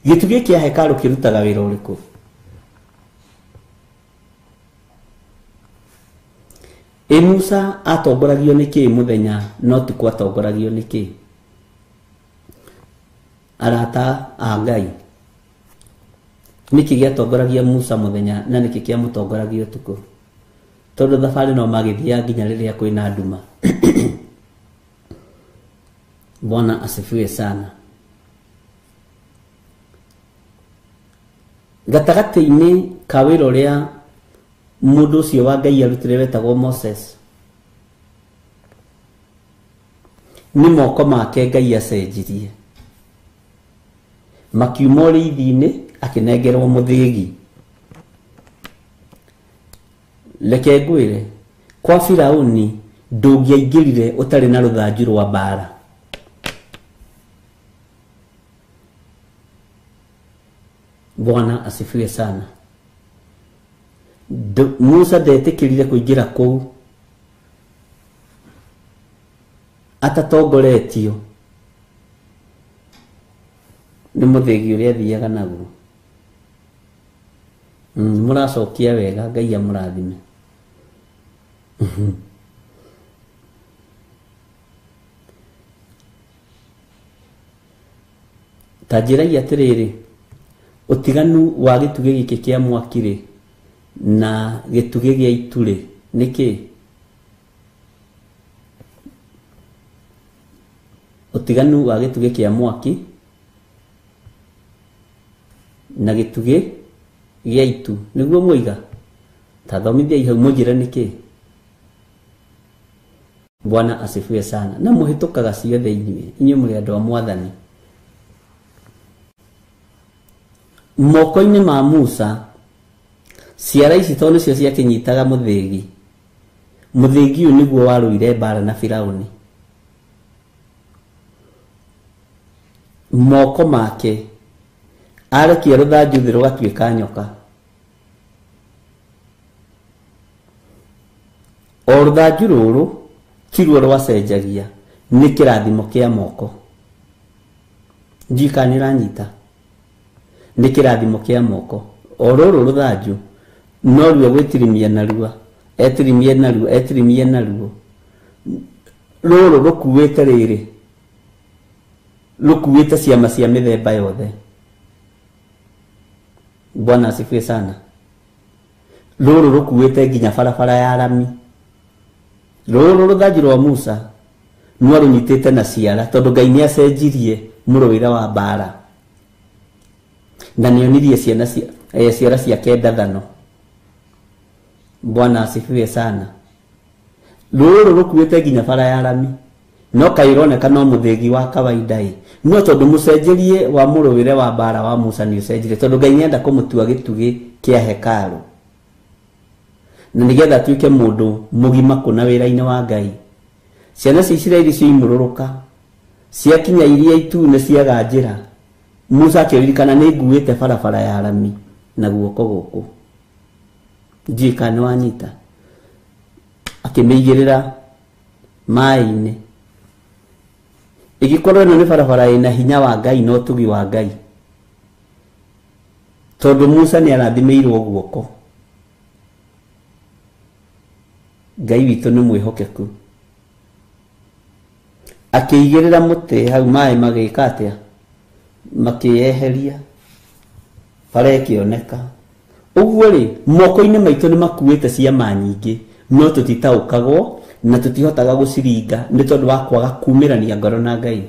Speaker 7: Gĩtugĩ kĩa hekarũ kĩrutaga wĩra ũrĩkũ? Ĩ Musa atongoragio nĩ kĩĩ mũthenya, no ũtukũ atongoragio nĩ kĩĩ? Arata a Ngai, nĩkĩ gĩatongoragia Musa mũthenya na nĩkĩ kĩamũtongoragia ũtukũ? Tondũ thabarĩ no magĩthiaga nginya rĩrĩa kwĩna nduma. Bwana asifiwe sana. Gatagatĩ-inĩ ka wĩra ũrĩa mũndũ ũcio wa Ngai arutire wetagwo Moses, nĩ moko make Ngai acenjirie. Makiuma ũrĩithi-inĩ akĩnengerwo mũthĩgi. Reke ngwĩre, kwa Firauni ndũngĩaingĩrire ũtarĩ na rũthanju rwa mbara. Bwana asifiwe sana. Musa ndetĩkĩrire kũingĩra kũu atatongoretio nĩ mũthĩgi ũrĩa athiaga naguo. Mũracokia wega, Ngai amũrathime. Ta njĩrai atĩrĩrĩ, ũtiganu wa gĩtugĩ gĩkĩ kĩa mwaki rĩ na gĩtugĩ gĩa itu rĩ nĩ kĩĩ? Ũtiganu wa gĩtugĩ kĩa mwaki na gĩtugĩ gĩa itu nĩguo mwoiga? Ta thomithiai hau mũnjĩre nĩ kĩĩ. Bwana asifiwe sana. Na mũhĩtũkaga ciothe inyuĩ, inyuĩ mũrĩ andũ a Mwathani. Moko-inĩ ma Musa ciara ici tondũ nĩcio ciakĩnyitaga mũthĩgi. Mũthĩgi ũyũ nĩguo warũire mbara na Firauni. Moko make arekia rũthanju thĩ rũgatuĩka nyoka. O rũthanju rũrũ tiruo rwacenjagia, nĩ kĩrathimo kĩa moko. Ndiũĩ kana nĩũranyita. Nĩ kĩrathimo kĩa moko. O rũrũ rũthanju no ruo gwĩtirimia narua, etirimie narua, etirimie naruo. Rũrũ rũkuĩte rĩrĩ, rũkuĩte ciama cia mĩthemba yothe. Bwana asifiwe sana. Rũrũ rũkuĩte nginya barabara ya rami. Rũrũ rũthanju rwa Musa no rũnyitĩte na ciara, tondũ Ngai nĩ acenjirie mũrũĩre wa mbara na nĩonirie ciana ciara ciake ndathano. Bwana asifiwe sana. Rũrũ rũkuĩte nginya bara ya rami, no kaĩ ũroneka no mũthĩgi wa kawaida ĩ, no tondũ mũcenjerie wa mũrũĩre wa mbara wa Musa nĩ ũcenjirie, tondũ Ngai nĩenda kũmũtua gĩtugĩ kĩa hekarũ na nĩgetha atuĩke mũndũ mũgima kũna wĩra-inĩ wa Ngai. Ciana cia Isiraeli cioimũrũrũka ciakinya iria itune ciaga njĩra, Musa akĩririkana nĩ nguĩte barabara ya rami na guoko gũkũ. Ndiũĩ kana nĩ wanyita. Akĩmĩigĩrĩra maĩ-inĩ. Ĩgĩkorwo ĩno nĩ barabara ĩna hinya wa Ngai na ũtugi wa Ngai, tondũ Musa nĩ arathimĩirwo guoko. Ngai witũ nĩ mwĩhokeku. Akĩigĩrĩra mũtĩ hau, maĩ magĩka atĩa? Makĩyeheria, bara ĩkĩoneka. Ũguo rĩ, moko-inĩ maitũ nĩ makuĩte ciama nyingĩ, no tũtitaũkagwo na tũtihotaga gũciringa nĩ tondũ wa kwaga kumĩrania ngoro na Ngai.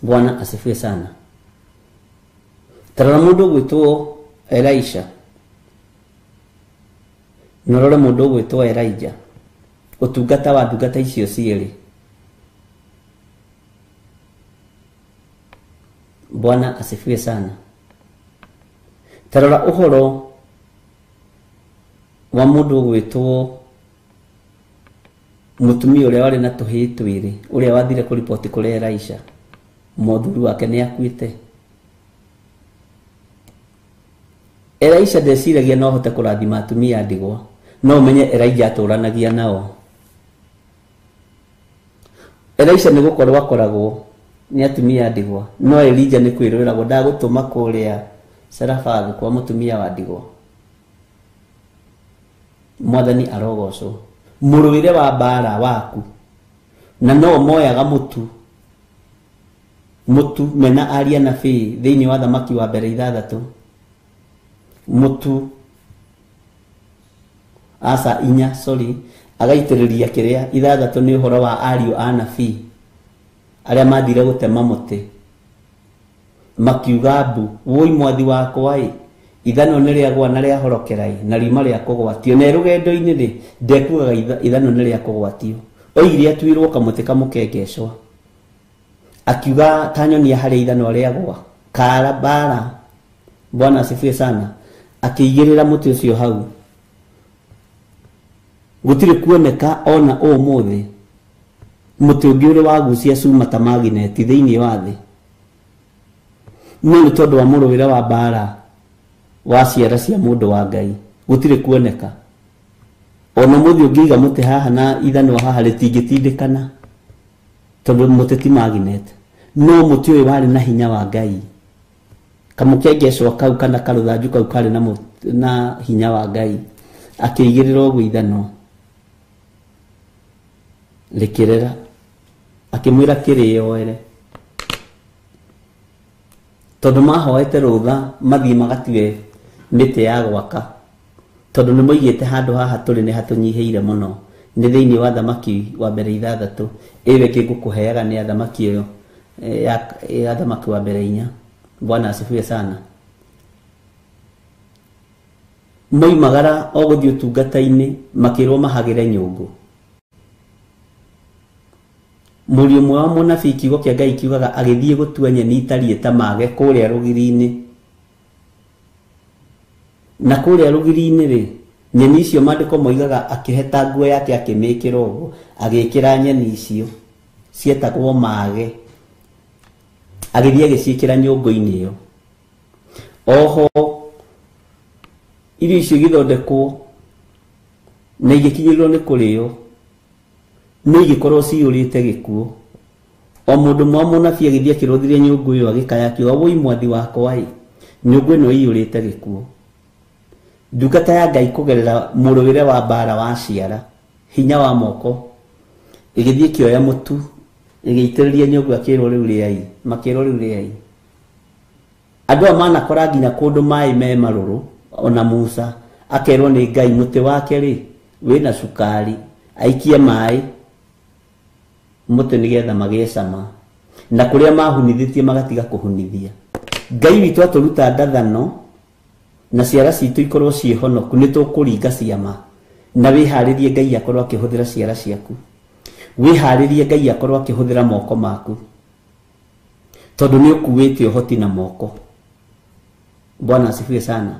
Speaker 7: Bwana asifiwe sana. Tarora mũndũ ũgwĩtwo Elisha, na ũrore mũndũ ũgwĩtwo Elijah, ũtungata wa ndungata icio cierĩ. Bwana asifiwe sana. Tarora ũhoro wa mũndũ ũgwĩtwo mũtumia ũrĩa warĩ na tũhĩĩ twĩrĩ, ũrĩa wathire kũriboti kũrĩ Elisha, mũthuri wake nĩ akuĩte. Elisha ndeciragia no ahote kũrathima atumia a ndigwa, no ũmenye Elijah atũranagia nao. Elisha nĩ gũkorwo akoragwo nĩ atumia a ndigwa, no Elijah nĩ kwĩrwĩragwo ndagũtũma kũrĩa Sarafathu kwa mũtumia wa ndigwa. Mwathani arogocwo. Mũrũĩre wa mbara waku na no moyaga mũtu mũtu mena aria na bĩ thĩinĩ wa thamaki wa mbere 6 mũtu asa 4 sorry agaitĩrĩria kĩrĩa 6 nĩ ũhoro wa ariũ a nabii arĩa mathire gũtema mũtĩ makiuga mbu woi mwathi wakwa ĩ ithano nĩ rĩagwa na rĩahorokera ĩ na riuma rĩa kũgwatio na rũgendo-inĩ rĩ ndekuaga ithano nĩ rĩa kũgwatio oigire atuirwo kamũtĩ kamũkengecwa akiuga tanyonia harĩa ithano rĩagwa kara bara. Bwana asifiwe sana. Akĩigĩrĩra mũtĩ ũcio hau gũtirĩ kuoneka ona ũmũthĩ mũtĩ ũngĩ ũrĩ wagucia cuma ta magineti thĩinĩ wa thĩ no nĩ tondũ wa mũrũĩre wa mbara wa ciara cia mũndũ wa Ngai gũtirĩ kuoneka ona mũthĩ ũngĩiga mũtĩ haha na ithanwa haha rĩtingĩtindĩkana tondũ mũtĩ ti magnet no mũtĩ ũyũ warĩ na hinya wa Ngai kamũkengecwa kau kana karũthanju kau karĩ na hinya wa Ngai akĩigĩrĩra ũguo ithanwa rĩkĩrera akĩmwĩra kĩrĩoere tondũ mahoete rũtha mathiĩ magatue mĩtĩ ya gwaka tondũ nĩ moigĩte handũ haha tũrĩ nĩ hatũnyihĩire mũno nĩ thĩinĩ wa thamaki wa mbere 6 ĩyo ĩngĩ ngũkũheaga nĩ athamaki ĩyo ya thamaki wa mbere 4. Bwana asifiwe sana. Moimagara o gũthiĩ ũtungata-inĩ makĩrwo mahagĩre nyũngũ. Mũriũ ũmwe wa mũnabii kiugo kĩa Ngai kiugaga agĩthiĩ gũtua nyeni itariĩ ta mage kũrĩa rũgiri-inĩ na kũrĩa rũgiri-inĩ rĩ Nyeni icio maandĩko moigaga akĩheta nguo yake akĩmĩkĩra ũguo, agĩkĩra nyeni icio cietagwo mage, agĩthiĩ agĩciĩkĩra nyũngũ-inĩ ĩyo. Oho irio icio igĩthondekwo na igĩkinyĩrĩrwo nĩ kũrĩo, nĩ igĩkorwo ciyũrĩte gĩkuũ. O mũndũ mwa mũnabii agĩthiĩ akĩrũthirie nyũngũ ĩyo agĩkaya akiuga, wũi mwathi wakwa ĩ, nyũngũ ĩno ĩiyũrĩte gĩkuũ. Ndungata ya Ngai kũgerera mũrũĩre wa mbara wa ciara, hinya wa moko, ĩgĩthiĩ ĩkĩoya mũtu, ĩgĩitĩrĩria nyũngũ, akĩrwo rĩu rĩai, makĩrwo rĩu rĩai. Andũ aya manakora nginya kũndũ maĩ me marũrũ, ona Musa akerwo nĩ Ngai mũtĩ wake rĩ wĩna cukari, aikie maĩ mũtĩ nĩgetha magĩe cama, na kũrĩa mahunithĩtie magatiga kũhunithia. Ngai witũ atũruta ndathano na ciara citũ ikorwo ciĩ honoku, nĩ tũkũringa ciama. Na wĩharĩrie Ngai akorwo akĩhũthĩra ciara ciaku, wĩharĩrie Ngai akorwo akĩhũthĩra moko maku, tondũ nĩ ũkuĩte ũhoti na moko. Bwana asifiwe sana.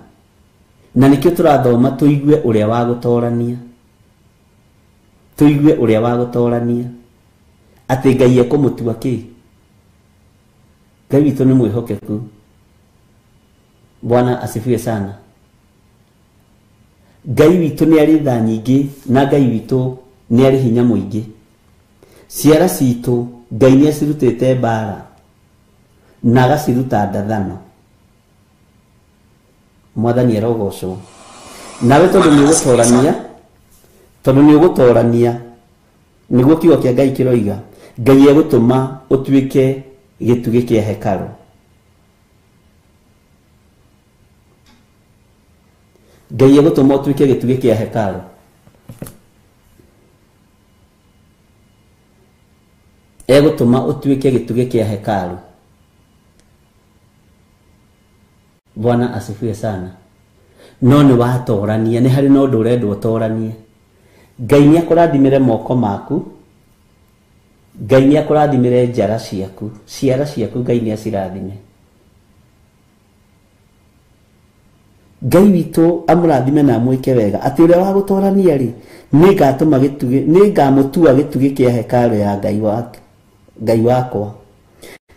Speaker 7: Na nĩkĩo tũrathoma tũigue ũrĩa wa gũtorania, tũigue ũrĩa wa gũtorania atĩ Ngai ekũmũtua kĩ. Ngai witũ nĩ mwĩhokeku. Bwana asifiwe sana. Ngai witũ nĩ arĩ tha nyingĩ, na Ngai witũ nĩ arĩ hinya mũingĩ. Ciara citũ Ngai nĩ acirutĩte mbara na agaciruta ndathano. Mwathani arogocwo. Nawe tondũ nĩ ũgũtorania, tondũ nĩ ũgũtorania, nĩguo kiugo kĩa Ngai kĩroiga, Ngai egũtũma ũtuĩke gĩtugĩ kĩa hekarũ. Ngai egũtũma ũtuĩke gĩtugĩ kĩa hekarũ. Egũtũma ũtuĩke gĩtugĩ kĩa hekarũ. Bwana asifiwe sana. No nĩ watorania, nĩ harĩ na ũndũ ũrendwo ũtoranie. Ngai nĩ akũrathimĩre moko maku, Ngai nĩ akũrathimĩre njara ciaku, ciara ciaku Ngai nĩ acirathime. Ngai witũ amũrathime na amwĩke wega, atĩ ũrĩa wa gũtorania rĩ, nĩngatũma gĩtugĩ, nĩngamũtua gĩtugĩ kĩa hekarũ ya Ngai wake, Ngai wakwa,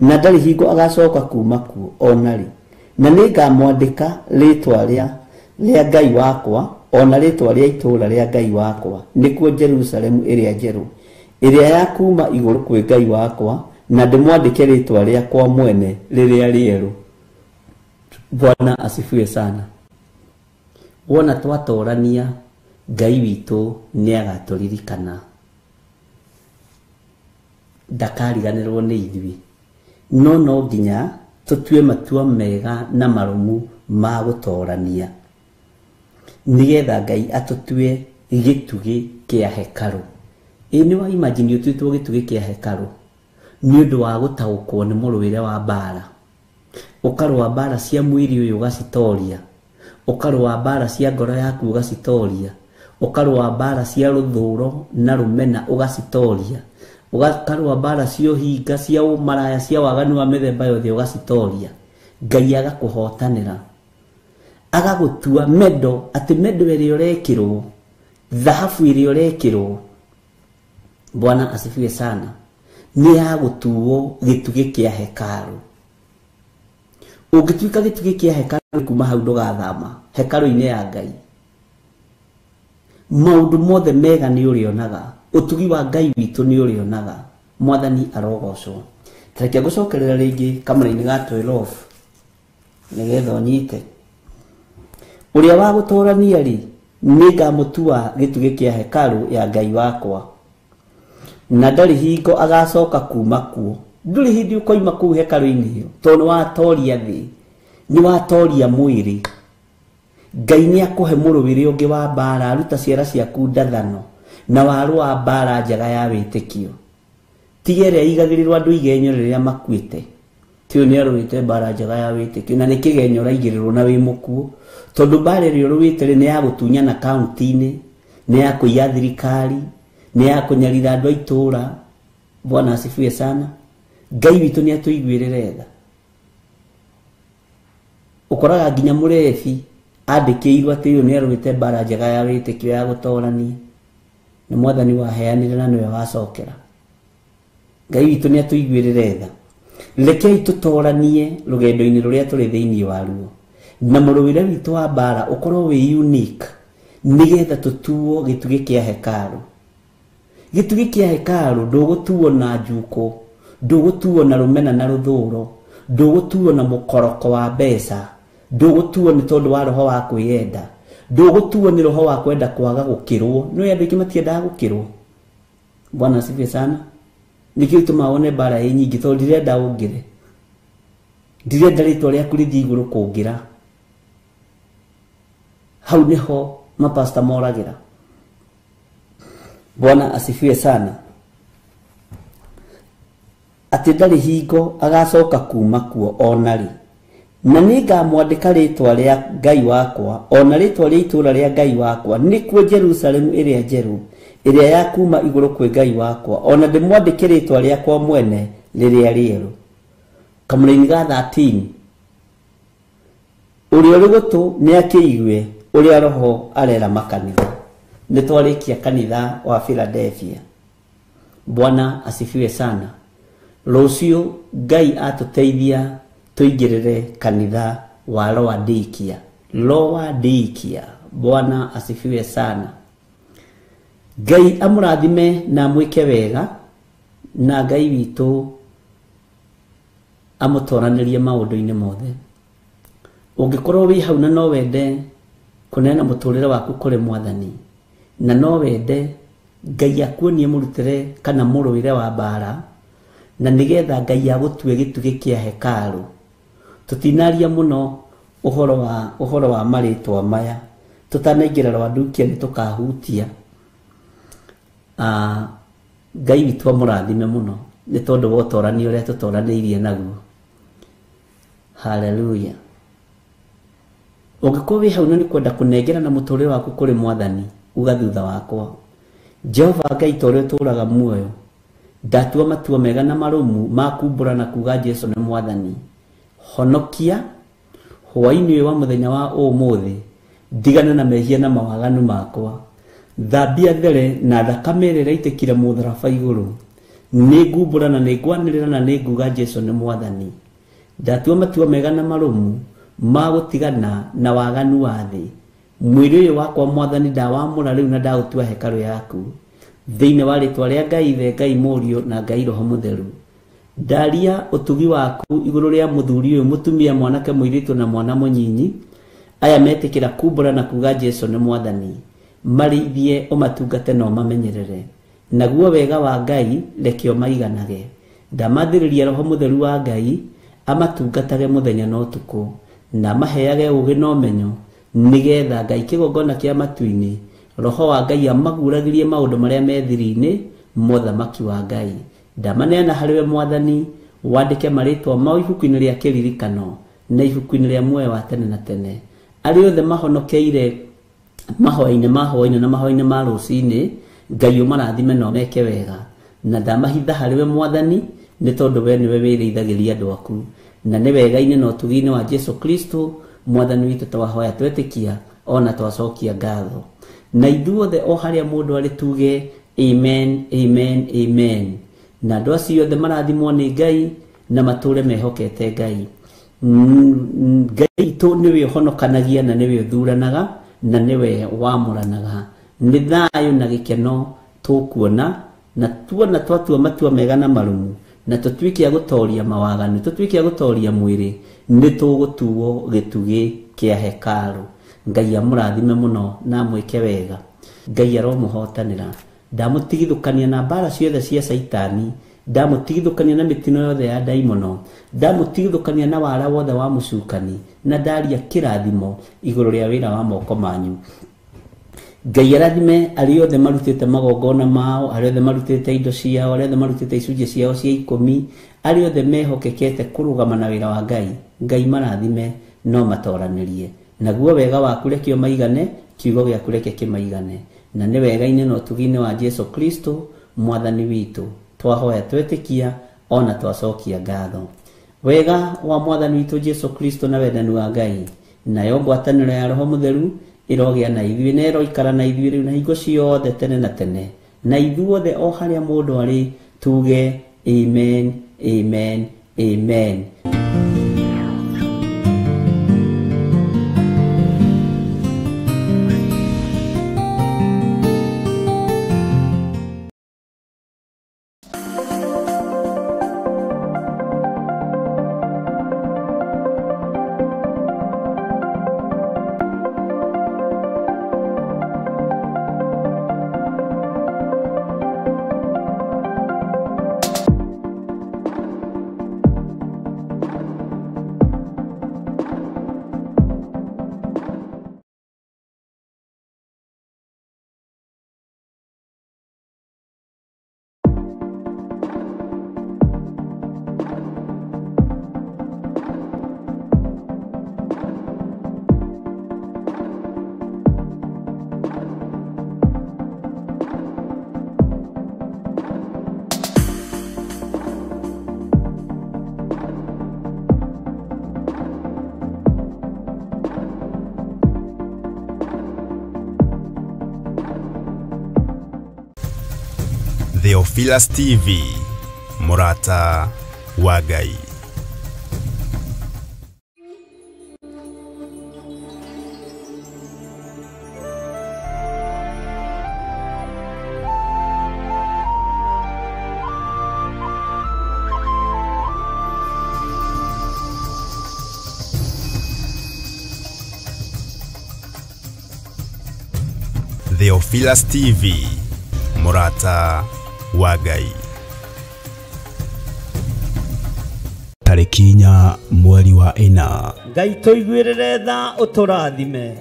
Speaker 7: na ndarĩ hingo agacoka kuma kuo ona rĩ. Na nĩngamwandĩka rĩtwa rĩa Ngai wakwa, ona rĩtwa rĩa itũũra rĩa Ngai wakwa, nĩkuo Jerusalemu ĩrĩa njerũ, ĩrĩa ya kuma igũrũ kwĩ Ngai wakwa, na ndĩmwandĩke rĩtwa rĩakwa mwene rĩrĩa rĩerũ. Bwana asifiwe sana. Wona twatorania, Ngai witũ nĩ agatũririkana, ndakariganĩrwo nĩ ithuĩ. No no nginya tũtue matua mega na marũmu ma gũtorania, nĩgetha Ngai atũtue gĩtugĩ kĩa hekarũ. Ĩ nĩ wa imagine ũtuĩtwo gĩtugĩ kĩa hekarũ nĩ ũndũ wa gũtaũkwo nĩ mũrũĩre wa mbara, ũkarũa mbara cia mwĩrĩ ũyũ ũgacitoria, ũkarũa mbara cia ngoro yaku ũgacitoria, ũkarũa mbara cia rũthũro na rũmena ũgacitoria, ũgakarũa mbara cia ũhinga, cia ũmaraya, cia waganu wa mĩthemba yothe ũgacitoria. Ngai agakũhotanĩra, agagũtua mendo, atĩ mendo ĩrĩa ũrekĩrwo, thahabu ĩrĩa ũrekĩrwo, Bwana asifiwe sana, nĩ ya gũtuo gĩtugĩ kĩa hekarũ. Ũngĩtuĩka gĩtugĩ kĩa hekarũ, kuma hau ndũgathama hekarũ-inĩ ya Ngai. Maũndũ mothe mega nĩ ũrĩonaga, ũtugi wa Ngai witũ nĩ ũrĩonaga. Mwathani arogocwo. Tareke ngũcokerera rĩngĩ kamũra-inĩ ga 12 nĩgetha ũnyite. Ũrĩa wa gũtorania rĩ, nĩngamũtua gĩtugĩ kĩa hekarũ ya Ngai wakwa, na ndarĩ hingo agacoka kuma kuo. Ndũrĩ hĩndĩ ũkoima kũu hekarũ-inĩ ĩyo, tondũ nĩ watoria thĩ, nĩ watoria mwĩrĩ. Ngai nĩ akũhe mũrũĩre ũngĩ wa mbara, aruta ciara ciaku ndathano, na warũa mbara njega ya wĩtĩkio. Tiga ĩrĩa ĩigagĩrĩrwo andũ igenyo rĩrĩa makuĩte, ti ũyũ nĩ arũĩte mbara njega ya wĩtĩkio, na nĩ kĩgenyo ũraigĩrĩrwo na wĩ mũkuũ, tondũ mbara ĩrĩa ũrũĩte rĩ, nĩ ya gũtunyana kaunti-inĩ, nĩ ya kũiya thirikari, nĩ ya kũnyarira andũ a itũũra. Bwana asifiwe sana. Ngai witũ nĩ atũiguĩrĩre tha. Ũkoraga nginya mũrebi Andĩkĩirwo atĩ ũyũ nĩarũĩte mbara njega ya wĩtĩkio ya gũtorania. Nĩ mwathani waheanire na nĩwe wacokera. Ngai witũ nĩatũiguĩrĩre tha. Rekei tũtoranie rũgendo-inĩ rũrĩa tũrĩ thĩinĩ waruo. Na mũrũĩre witũ wa mbara ũkorwo wĩ unique nĩgetha tũtuo gĩtugĩ kĩa hekarũ. Gĩtugĩ kĩa hekarũ ndũgũtuo na njuko, ndũgũtuo na rũmena na rũthũro, ndũgũtuo na mũkoroko wa mbeca, ndũgũtuo nĩ tondũ wa roho wa kwĩyenda, ndũgũtuo nĩ roho wa kwenda kwaga gũkĩrwo. Nĩ andũ aingĩ matiendaga gũkĩrwo. Bwana asifiwe sana. Nĩkĩo gĩtũmaga wone mbara ĩ nyingĩ tondũ ndirenda ũngĩre. Ndirenda rĩtwa rĩaku rĩthiĩ igũrũ kũngĩra. Hau nĩho mapasta moragĩra. Bwana asifiwe sana. Atĩ ndarĩ hingo agacoka kuma kuo ona rĩ. Na nĩngamwandĩka rĩtwa rĩa Ngai wakwa ona rĩtwa rĩa itũũra rĩa Ngai wakwa nĩkuo Jerusalemu ĩrĩa njerũ ĩrĩa ya kuma igũrũ kwĩ Ngai wakwa ona ndĩmwandĩke rĩtwa rĩakwa mwene rĩrĩa rĩerũ. Kamũraini ga 13. Ũrĩa ũrĩ gũtũ nĩakĩigue ũrĩa Roho arera makanitha. Nĩtwarĩkia kanitha wa Philadelphia. Bwana asifiwe sana. Rũciũ Ngai atũteithia tũingĩrĩre kanitha wa Laodikia. Laodikia. Bwana asifiwe sana. Ngai amũrathime na amwĩke wega na Ngai witũ amũtoranĩrie maũndũ-inĩ mothe. Ũngĩkorwo wĩ hau na no wende kũneana mũtũrĩre waku kũrĩ mwathani na no wende Ngai akuonie mũrutĩre kana mũrũĩre wa mbara na nĩgetha Ngai agũtue gĩtugĩ kĩa hekarũ. Tũtinaria mũno ũhoro wa marĩtwa maya. Tũtanaingĩra Laodikia nĩtũkahutia. Ngai witũ amũrathime mũno nĩ tondũ wa ũtorani ũrĩa tũtoranĩirie naguo. Hallelujah. Ũngĩkorwo wĩ hau na nĩ kwenda kũnengera na mũtũrĩre waku kũrĩ mwathani, uga thutha wakwa. Jehova Ngai ta ũrĩa ũtũũraga muoyo, ndatua matua mega na marũmu ma kumbũra na kuga Jesu nĩ mwathani. Honokia hwaĩ-inĩ ũyũ wa mũthenya wa ũmũthĩ, ndigane na mehia na mawaganu makwa. Thambia there na thakame ĩrĩa ĩraitĩkire mũtharaba igũrũ. Nĩngumbũra na nĩngwanĩrĩra na nĩnguga Jesu nĩ mwathani. Ndatua matua mega na marũmu ma gũtigana na waganu wa thĩ. Mwĩrĩ ũyũ wakwa mwathani ndawamũra rĩu na ndaũtua hekarũ yaku. Thĩinĩ wa rĩtwa rĩa Ngai Ithe, Ngai Mũriũ na Ngai Roho Mũtheru. Ndaria ũtugi waku igũrũ rĩa mũthuri ũyũ, mũtumia, mwanake, mũirĩtu na mwana mũnyinyi. Aya metĩkĩra kumbũra na kuga Jesu nĩ mwathani. Marĩithie ũmatungate na ũmamenyerere. Naguo wega wa Ngai reke ũmaiganage. Ndamathĩrĩria Roho Mũtheru wa Ngai amatungatage mũthenya na ũtukũ na amaheage ũũgĩ na ũmenyo nĩgetha Ngai kĩgongona kĩa matu-inĩ Roho wa Ngai amaguragĩrie maũndũ marĩa me thiri-inĩ mothamaki wa Ngai. Ndamaneana harĩ we mwathani, wandĩke marĩtwa mao ibuku-inĩ rĩa kĩririkano na ibuku-inĩ rĩa muoyo wa tene na tene. Arĩa othe mahonokeire mahoya-inĩ ma hwaĩ-inĩ na mahoya-inĩ ma rũcinĩ, Ngai ũmarathime na ũmeke wega. Na ndamahitha harĩ we mwathani nĩ tondũ we nĩwe wĩrĩithagĩria andũ aku. Na nĩ wega-inĩ na ũtugi-inĩ wa Jesu Kristo mwathani witũ twahoya twetĩkia ona twacokia ngatho. Na ithuothe o harĩa mũndũ arĩ tuge amen, amen, amen. Na andũ acio othe marathimwo nĩ Ngai na matũre mehokete Ngai. Ngai witũ nĩwe ũhonokanagia na nĩwe ũthuranaga na nĩwe wamũranaga. Nĩ thayũ na gĩkeno tũkuona na tuona twatua matua mega na marũmu na tũtuĩke a gũtoria mawaganu, tũtuĩke a gũtoria mwĩrĩ, nĩ tũgũtuo gĩtugĩ kĩa hekarũ. Ngai amũrathime mũno na amwĩke wega. Ngai aromũhotanĩra. Ndamũtigithũkania na mbara ciothe cia Caitani, ndamũtigithũkania na mĩtino yothe ya ndaimono, ndamũtigithũkania na wara wothe wa mũcukani, na ndaria kĩrathimo igũrũ rĩa wĩra wa moko manyu. Ngai arathime arĩa othe marutĩte magongona mao, arĩa othe marutĩte indo ciao, arĩa othe marutĩte icunjĩ ciao cia ikũmi, arĩa othe mehokekete kũrũgama na wĩra wa Ngai. Ngai marathime no matoranĩrie. Naguo wega waku reke ũmaigane, kiugo gĩaku reke kĩmaigane. Na nĩ wega-inĩ na ũtugi-inĩ wa Jesu Kristo mwathani witũ twahoya twetĩkia ona twacokia ngatho. Wega wa mwathani witũ Jesu Kristo na wendani wa Ngai Nayo ngwatanĩro ya Roho Mũtheru ĩrogĩa na ithuĩ na ĩroikara na ithuĩ rĩu na hingo ciothe tene na tene. Na ithuothe o harĩa mũndũ arĩ tuge amen, amen, amen.
Speaker 1: Theophilus TV, Murata wa Ngai. Theophilus TV, Murata wa Ngai. Tarĩki 4 mweri wa 4.
Speaker 2: Ngai tũiguĩrĩre tha ũtũrathime.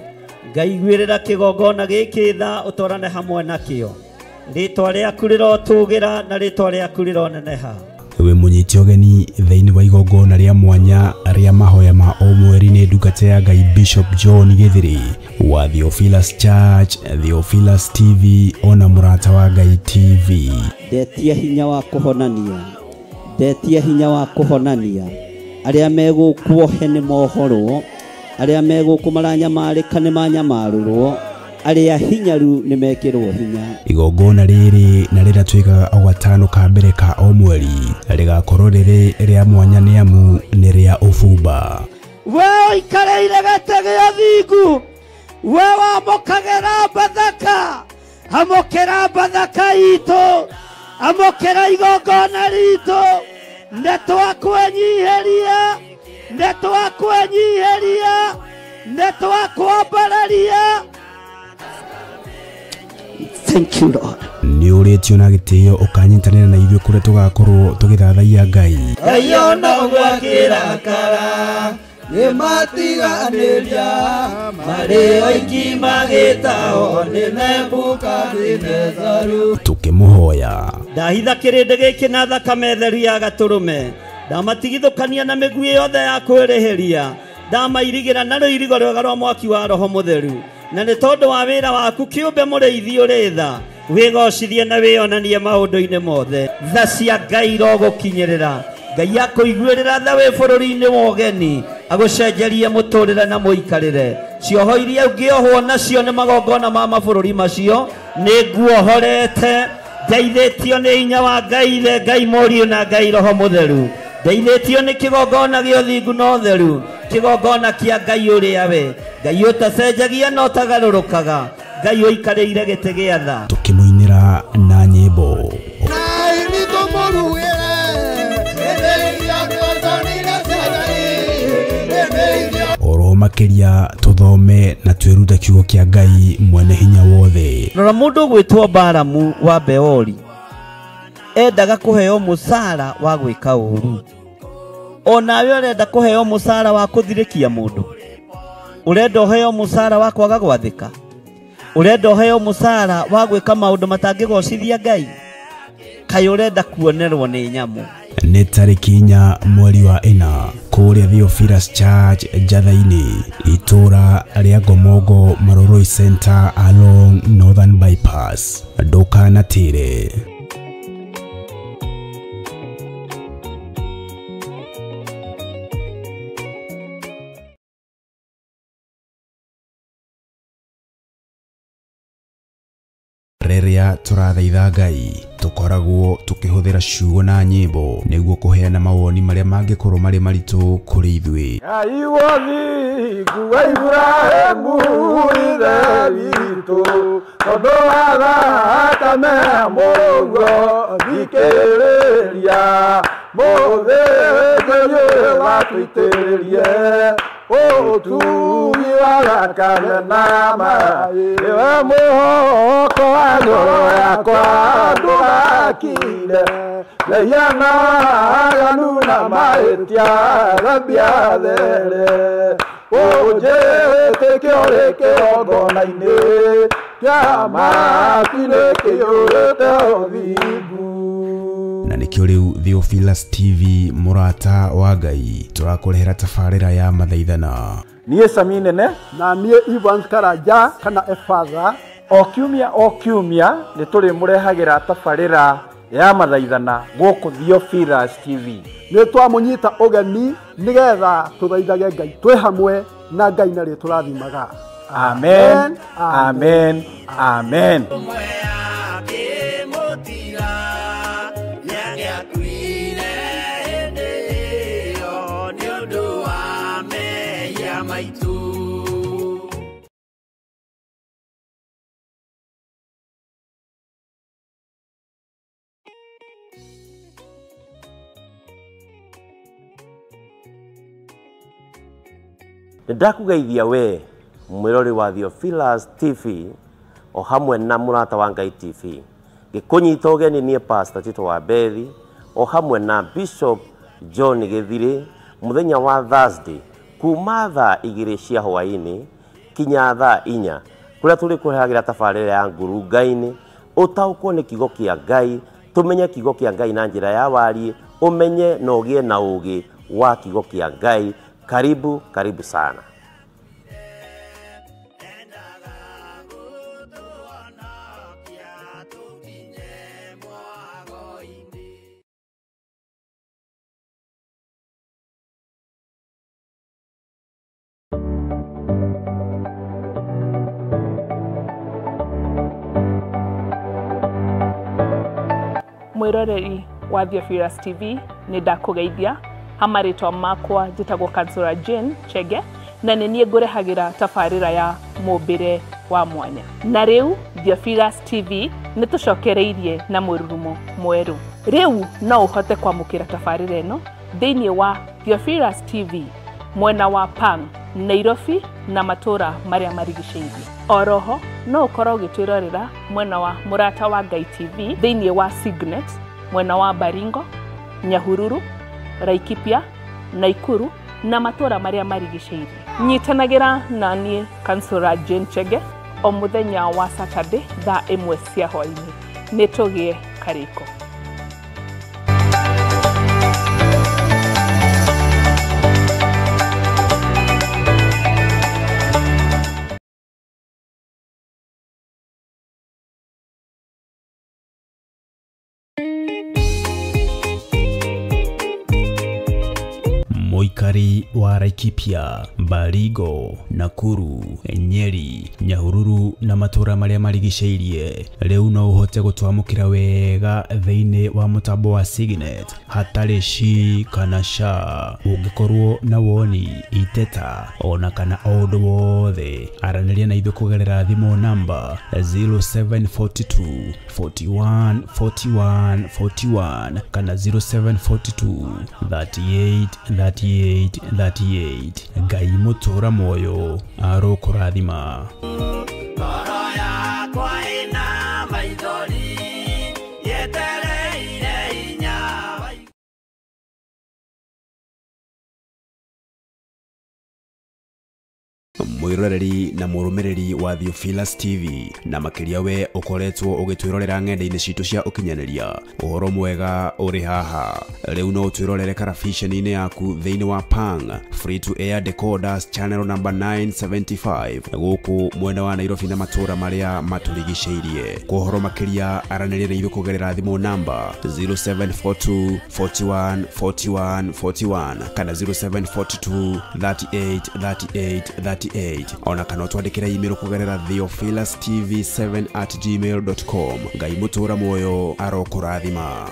Speaker 2: Ngai iguĩrĩra kĩgongona gĩkĩ tha ũtwarane hamwe nakĩo. Rĩtwa rĩaku rĩrotũgĩra na rĩtwa rĩaku rĩroneneha.
Speaker 1: Wĩ mũnyite ũgeni thĩinĩ wa igongona rĩa mwanya rĩa mahoya ma o mweri nĩ ndungata ya Ngai Bishop John Githiri wa Theophilus Church, Theophilus TV ona Mũrata wa Ngai TV.
Speaker 2: Ndetia hinya wa kũhonania, ndetia hinya wa kũhonania. Arĩa megũkuohe nĩ mohorwo, arĩa megũkũ maranyamarĩka nĩ manyamarũrwo, arĩa hinyaru nĩ mekĩrwo hinya.
Speaker 1: Igongona rĩrĩ na rĩrĩa twĩkaga o gatano ka mbere ka o mweri rĩgakorwo rĩrĩ rĩa mwanya nĩ amu nĩ rĩa ũbumba.
Speaker 2: We ũikarĩire gĩtĩ gĩa thingu, we wamũkagĩra Bathaka, amũkĩra Bathaka itũ, amũkĩra igongona ritũ. Nĩ twakwenyiheria, nĩ twakwenyiheria, nĩ twakwambararia. Thank you, Lord.
Speaker 1: Nĩ ũrĩtio na gĩtĩo ũkanyitanĩra na ithuĩ kũrĩa tũgakorwo tũgĩthathaiya Ngai.
Speaker 8: Ngai ona ũgwakĩrakara nĩ matiganĩria marĩ oiki magĩtao nĩ Nebukadinezaru.
Speaker 1: Tũkĩmũhoya.
Speaker 2: Ndahitha kĩrĩndĩ gĩkĩ na thakame theru ya gatũrũme. Ndamatigithũkania na mĩguĩ yothe ya kwĩrĩhĩria. Ndamairigĩra na rũirigo rwega rwa mwaki wa Roho Mũtheru. Na nĩ tondũ wa wĩra waku kĩũmbe mũrĩithi ũrĩ tha, wĩgocithie na wĩonanie maũndũ-inĩ mothe. Tha cia Ngai irogũkinyĩrĩra. Ngai akũiguĩrĩra tha wĩ bũrũri-inĩ wa ũgeni, agũcenjerie mũtũrĩre na mũikarĩre. Cioho iria ũngĩohwo nacio nĩ magongona ma mabũrũri macio, nĩ nguohorete. Ndeithĩtio nĩ hinya wa Ngai Ithe, Ngai Mũriũ na Ngai Roho Mũtheru. Ndeithĩtio nĩ kĩgongona gĩa ũthingu na ũtheru, kĩgongona kĩa Ngai ũrĩa we Ngai ũtacenjagia na ũtagarũrũkaga, Ngai ũikarĩire gĩtĩ gĩa tha.
Speaker 1: Tũkĩmũinĩra na nyĩmbo. Oro makĩria tũthome na twĩrute kiugo kĩa Ngai mwene hinya wothe.
Speaker 2: Rora mũndũ ũgwĩtwo Balamu wa Beori endaga kũheo mũcara wa gwĩka ũru. Onawe ũrenda kũheo mũcara wa kũthirĩkia mũndũ, ũrenda ũheo mũcara wa kwaga gwathĩka, ũrenda ũheo mũcara wa gwĩka maũndũ matangĩgocithia Ngai, kaĩ ũrenda kuonerwo nĩ nyamũ.
Speaker 1: Nĩ tarĩki 4 mweri wa 4 kũrĩa Theophilus Church Njatha-inĩ, itũra rĩa Ngomongo Maroroi Center along Northern Bypass. Ndũkanatĩre. Rĩrĩa tũrathaitha Ngai tũkoragwo tũkĩhũthĩra ciugo na nyĩmbo nĩguo kũheana mawoni marĩa mangĩkorwo marĩ maritũ kũrĩ ithuĩ.
Speaker 3: Ngai wothingu wa Iburahĩmu ithe witũ, tondũ wa thakame ya Mũrũguo thikĩrĩria, mũthĩnjĩri ũyũ watũitĩrĩrie ũtugi wa thakame na maĩ, nĩwe mũhoko wa ngoro yakwa ndũgakire mehia na waganu na mahĩtia thambia there, ũnjĩtĩke ũrĩ kĩgongona-inĩ kĩa matu-inĩ kĩiyũrĩte ũthingu.
Speaker 1: Na nĩkĩo rĩu Theophilus TV mũrata wa Ngai tũrakũrehera tabarĩra ya mathaithana.
Speaker 3: Niĩ Sami Nene
Speaker 4: na niĩ Evans Karanja kana Efatha,
Speaker 3: o kiumia nĩ tũrĩmũrehagĩra tabarĩra ya mathaithana gũkũ Theophilus TV.
Speaker 4: Nĩ twamũnyita ũgeni nĩgetha tũthaithage Ngai twĩ hamwe na Ngai narĩ tũrathimaga.
Speaker 3: Amen, amen, amen.
Speaker 5: Ndakugeithia we mwirori wa Theophilus TV o hamwe na mũrata wa Ngai TV, ngĩkũnyita ũgeni niĩ Pastor Tito wa Bethi o hamwe na Bishop John Gĩthirĩ mũthenya wa Thursday kuma thaa 2 cia hwaĩ-inĩ kinya thaa 4 kũrĩa tũrĩkũrehagĩra tabarĩra ya ngurunga-inĩ ũtaũkwo nĩ kiugo kĩa Ngai, tũmenye kiugo kĩa Ngai na njĩra ya wariĩ, ũmenye na ũgĩe na ũũgĩ wa kiugo kĩa Ngai. Karibu, karibu sana.
Speaker 6: Mwĩroreri wa Theophilus TV nĩ ndakũgeithia hamarĩtwa makwa njĩtagwo Kansura Jane Chege na nĩ niĩ ngũrehagĩra tabarĩra ya mũmbĩre wa mwanya. Na rĩu Theophilus TV nĩ tũcokereirie na mũrurumo mwerũ. Rĩu no ũhote kwamũkĩra tabarĩra ĩno thĩinĩ wa Theophilus TV mwena wa Pang, Nairobi na matũra marĩa marigicĩirie. Oroho no ũkorwo ũgĩtwĩrorera mwena wa Mũrata wa Ngai TV thĩinĩ wa Signet mwena wa Baringo, Nyahururu, Laikipia, Naikuru na matũra marĩa marigicĩirie. Nyitanagĩra na niĩ Kansura Jane Chege o mũthenya wa Saturday thaa 1 cia hwaĩ-inĩ. Nĩ tũgĩe karĩko.
Speaker 1: Mũikari wa Laikipia, Baringo, Nakuru, Nyeri, Nyahururu na matũra marĩa marigicĩirie rĩu no ũhote gũtwamũkĩra wega thĩinĩ wa mũtambo wa Signet hatarĩ shi kana sha. Ũngĩkorwo na woni, iteta ona kana o ũndũ wothe, aranĩria na ithuĩ kũgerera thimũ namba 0742 41 41 41 kana 0742 38 38 38. Ngai mũtũra muoyo arokũrathima.
Speaker 8: Ngoro yakwa ĩna maithori yetereire hinya wa
Speaker 1: Mwiroreri na mũrũmĩrĩri wa Theophilus TV na makĩria we ũkoretwo ũgĩtwĩrorera ng'enda-inĩ citũ cia ũkinyanĩria, ũhoro mwega ũrĩ haha. Rĩu no ũtwĩrorere karabiceni-inĩ yaku thĩinĩ wa Pang Free to Air Decoders channel number 975 gũkũ mwena wa Nairobi na matũra marĩa matũrigicĩirie. Kwa ũhoro makĩria aranĩria na ithuĩ kũgerera thimũ namba 0742 41 41 41 kana 0742 38 38 38. 38 ona kana ũtwandĩkĩre email kũgerera theophilustv7@gmail.com. Ngai mũtũra muoyo arokũrathima.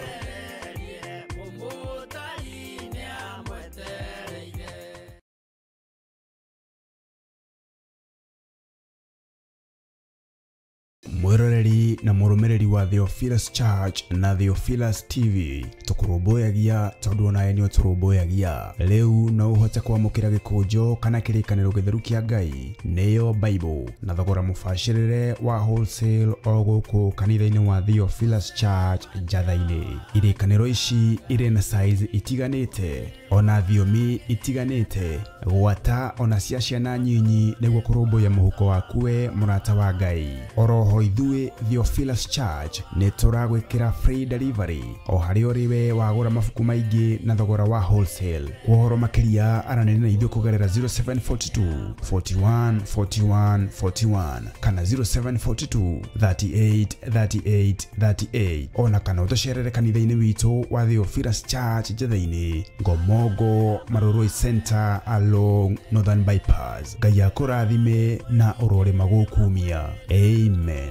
Speaker 1: Mwiroreri na mũrũmĩrĩri wa Theophilus Church na Theophilus TV, tũkũrũmbũyagia tondũ onawe nĩ ũtũrũmbũyagia. Rĩu no ũhote kwamũkĩra gĩkũnjo kana kĩrĩkanĩro gĩtheru kĩa Ngai nĩyo Bible na thogora mũbacĩrĩre wa wholesale o gũkũ kanitha-inĩ wa Theophilus Church Njatha-inĩ. Irĩkanĩro ici irĩ na size itiganĩte ona thiomi itiganĩte, gwata ona cia ciana nyinyi nĩguo kũrũmbũiya mũhuko waku we mũrata wa Ngai. Oroho ithuĩ Theophilus Church nĩ tũragwĩkĩra free delivery o harĩa ũrĩ we wagũra mabuku maingĩ na thogora wa wholesale. Kwa ũhoro makĩria aranĩria na ithuĩ kũgerera 0742 41 41 41 kana 0742 38 38 38 ona kana ũtũcerere kanitha-inĩ witũ wa Theophilus Church Njatha-inĩ, Ngomongo Marurui Center along Northern Bypass. Ngai akũrathime na ũrorĩma gũkumia. Amen.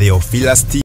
Speaker 1: Theophilus T.